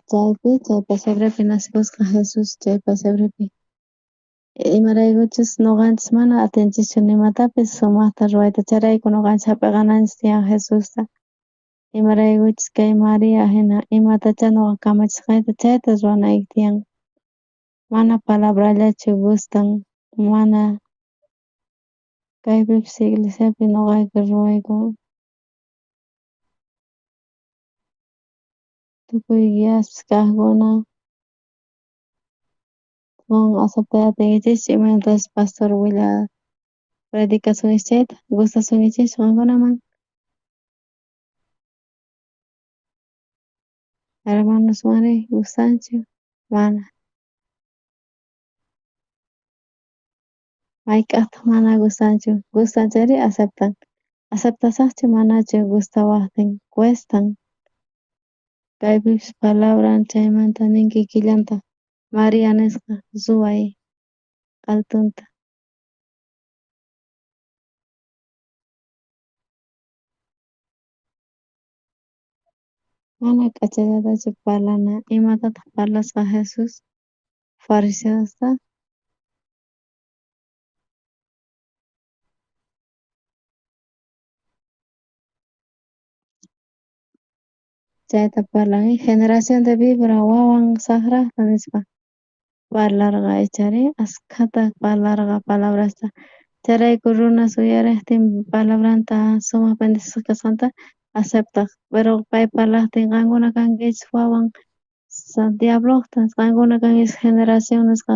Chaypi chay pesebrepi nacekusqa Jesús chay pesebrepi. Imaraykuchus noqanchis mana atinchischu nimatapis sumajta ruwayta, chayrayku noqanchis hap'iqananchis tiyan Jesusta. Imaraykuchus kay María hina imatachá noqa kamachisqayta chayta ruwanayki tiyan. Mana palabrallachu gustan, mana kaypipis iglesiapi noqayku ruwayku. Tukuy guiaspis kaqkuna qan aceptay atinkichischu imaynatachus pastor willa predicasunkichis chayta, gustasunkichis qankunaman. Hermanosmanri gustanchu? Mana. Mayk'ajtaj mana gustanchu? Gustan chayri aceptan. Aceptasaqchu manachu gustawajtin? Cuestan. Kaypipis palabran chaymanta nin kikillantaj. María nisqa ruway q'altunta. Mana k'achallatachu parlana. Imatataj parlasqa Jesús fariseosta? Chayta parlan, generación de víbora wawan sajrajta nispa parlarqa ichari askhata parlarqa palabrasta. Chayrayku runas uyarejtin palabranta sumaj bendecisqa kasqanta aceptaj. Pero pay parlajtin qankuna kankichis wawan diablojta, qankuna kankichis generación nisqa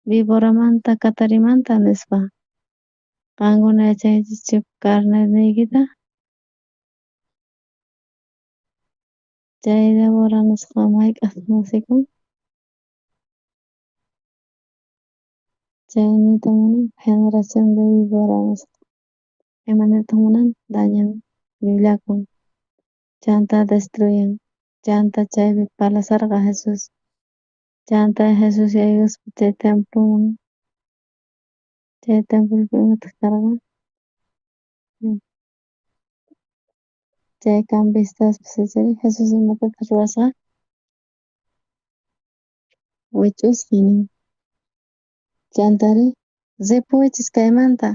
víboramanta katarimanta nispa. Qankuna yachanchischu carnetniykita? Chay Débora nisqa mayk'ajtaj nacekun? Chay niyta munan generación de víbora nisqa. Ima niyta munan? Dañan, llullakun, chanta destruyen, chanta chaypi parlasharqa Jesús. Chanta Jesús yaykuspa chay temploman, chay templopi imataj karqa? Chay cambistaspas ichari Jesús imatataj ruwasqa? Wich'usqa nin. Chantari ripuychis kaymanta,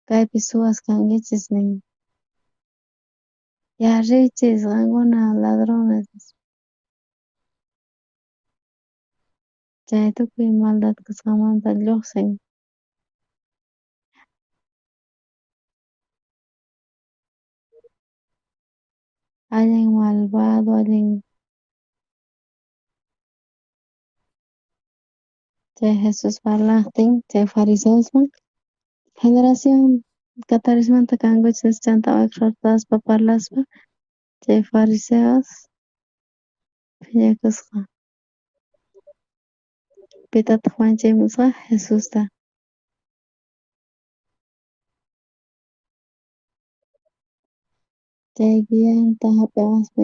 kaypi suwas kankichis nin. Ya riychis qankuna ladrones. Chay tukuy maldad kasqanmanta lluqsin. Allin malvado, allin chay Jesús parlajtin chay fariseosman generación katarismanta kankuchis chanta exhortaspa parlaspa chay fariseos phiñakusqa. Pitataq wañuchiymusqa? Jesusta. Chay guianta hap'iqaspa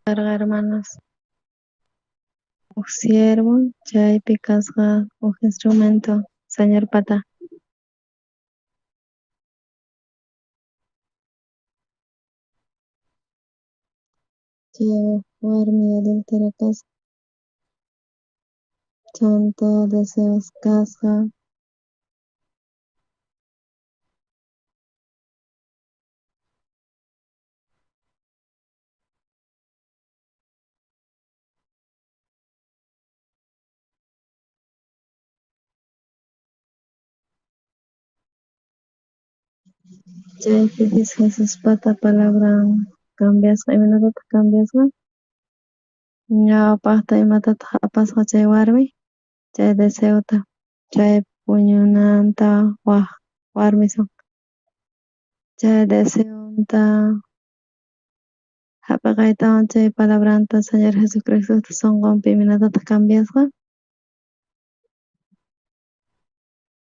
Karqa, hermanos. Uj siervo chaypi kasqa uj instrumento Señorpata. Chay uj warmi adúltera kasqa. Chanta deseos kasqa. Chaypipis Jesuspata palabran cambiasqa. Imaynatataq cambiasqa? Ñawpaqta imatataq apasqa chay warmi? Chay deseota, chay puñunanta waj warmiswan. Chay deseonta hap'iqaytawan chay palabranta Señor Jesucristota sonqonpi imaynatataq cambiasqa?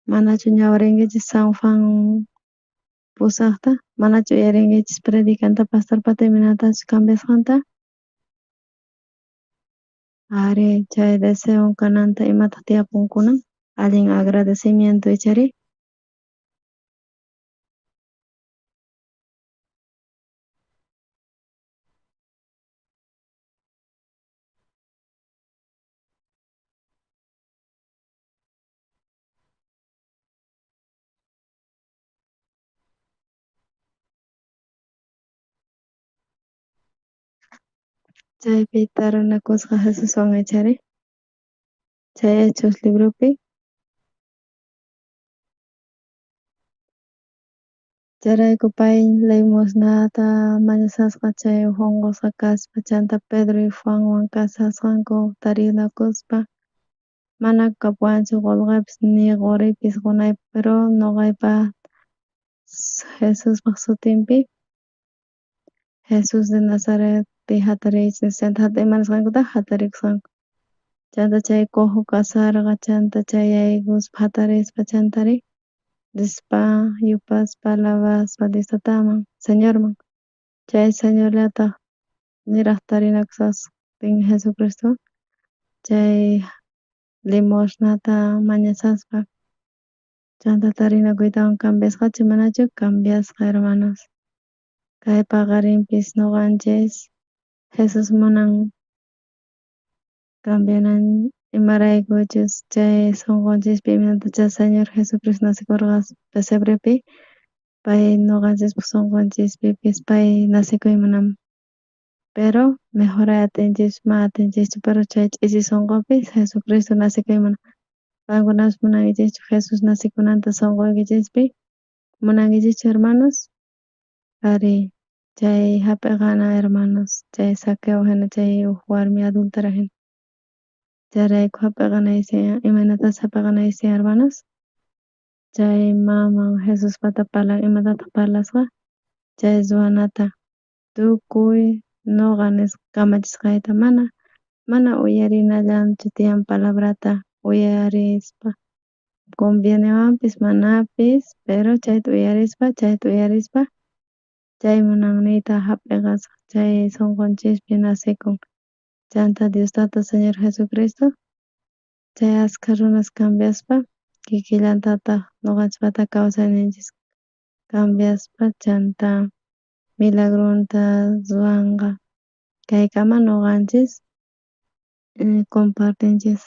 Manachu ñawirinkichis San Juan pusaqta? Manachu uyarinkichis predicanta pastorpata imaynatachus cambiasqanta? Ari, chay deseon kananta imataq tiyapunkunan? Allin agradecimiento ichari? Chaypi tarinakusqa Jesuswan ichari? Chay Hechos libropi. Chayrayku pay limosnata mañasasqa chay unqusqa kaspa chanta Pedro y Juanwan kasasqanku tarinakuspa mana kapuwanchu qullqipis ni qoripis qonaypaq, pero noqaypa Jesuspaj sutinpi Jesús de Nazaretpi jatariychis chanta ima nisqankutaj jatarikusqanku. Chanta chay cojo kasarqa chanta chay yaykuspa jatarispa chantari rispa yupaspa alabaspa Dios tataman Señorman. Chay Señorllataj niraj tarinakusqastin Jesucristo chay limosnata mañasaspa chanta tarinakuytawan cambiasqachu manachu cambiasqa, hermanos. Kay paqarinpis noqanchis Jesús munan cambianan imaraykuchus chay sonqonchispi imaynatachá Señor Jesucristo nacikurqa pesebrepi pay noqanchispaj sonqonchispipis pay nacikuy munan. Pero mejoray atinchis ma atinchischu, pero chay ch'ichi sonqopi Jesucristo nacikuy munan. Qankunapis munankichischu Jesús nacikunanta sonqoykichispi? Munankichischu, hermanos? Ari, chay hap'iqana, hermanos, chay Zaqueo hina chay uj warmi adúltera hina. Chayrayku hap'iqanaysi, imaynatas hap'iqanaysi, hermanos? Chay maman Jesuspata parlan, imatataq parlasqa? Chay ruwanata tukuy noqa nisqa kamachisqayta mana uyarinallanchu tiyan palabrata uyarispa convienewanpis manapis, pero chayta uyarispa chay munanniyta hap'iqasqa chay sonqonchispi nacikun. Chanta Dios Tata Señor Jesucristo chay askha runas cambiaspa kikillantataq noqanchispata kawsayninchis cambiaspa chanta milagronta ruwanqa. Kaykama noqanchis compartinchis.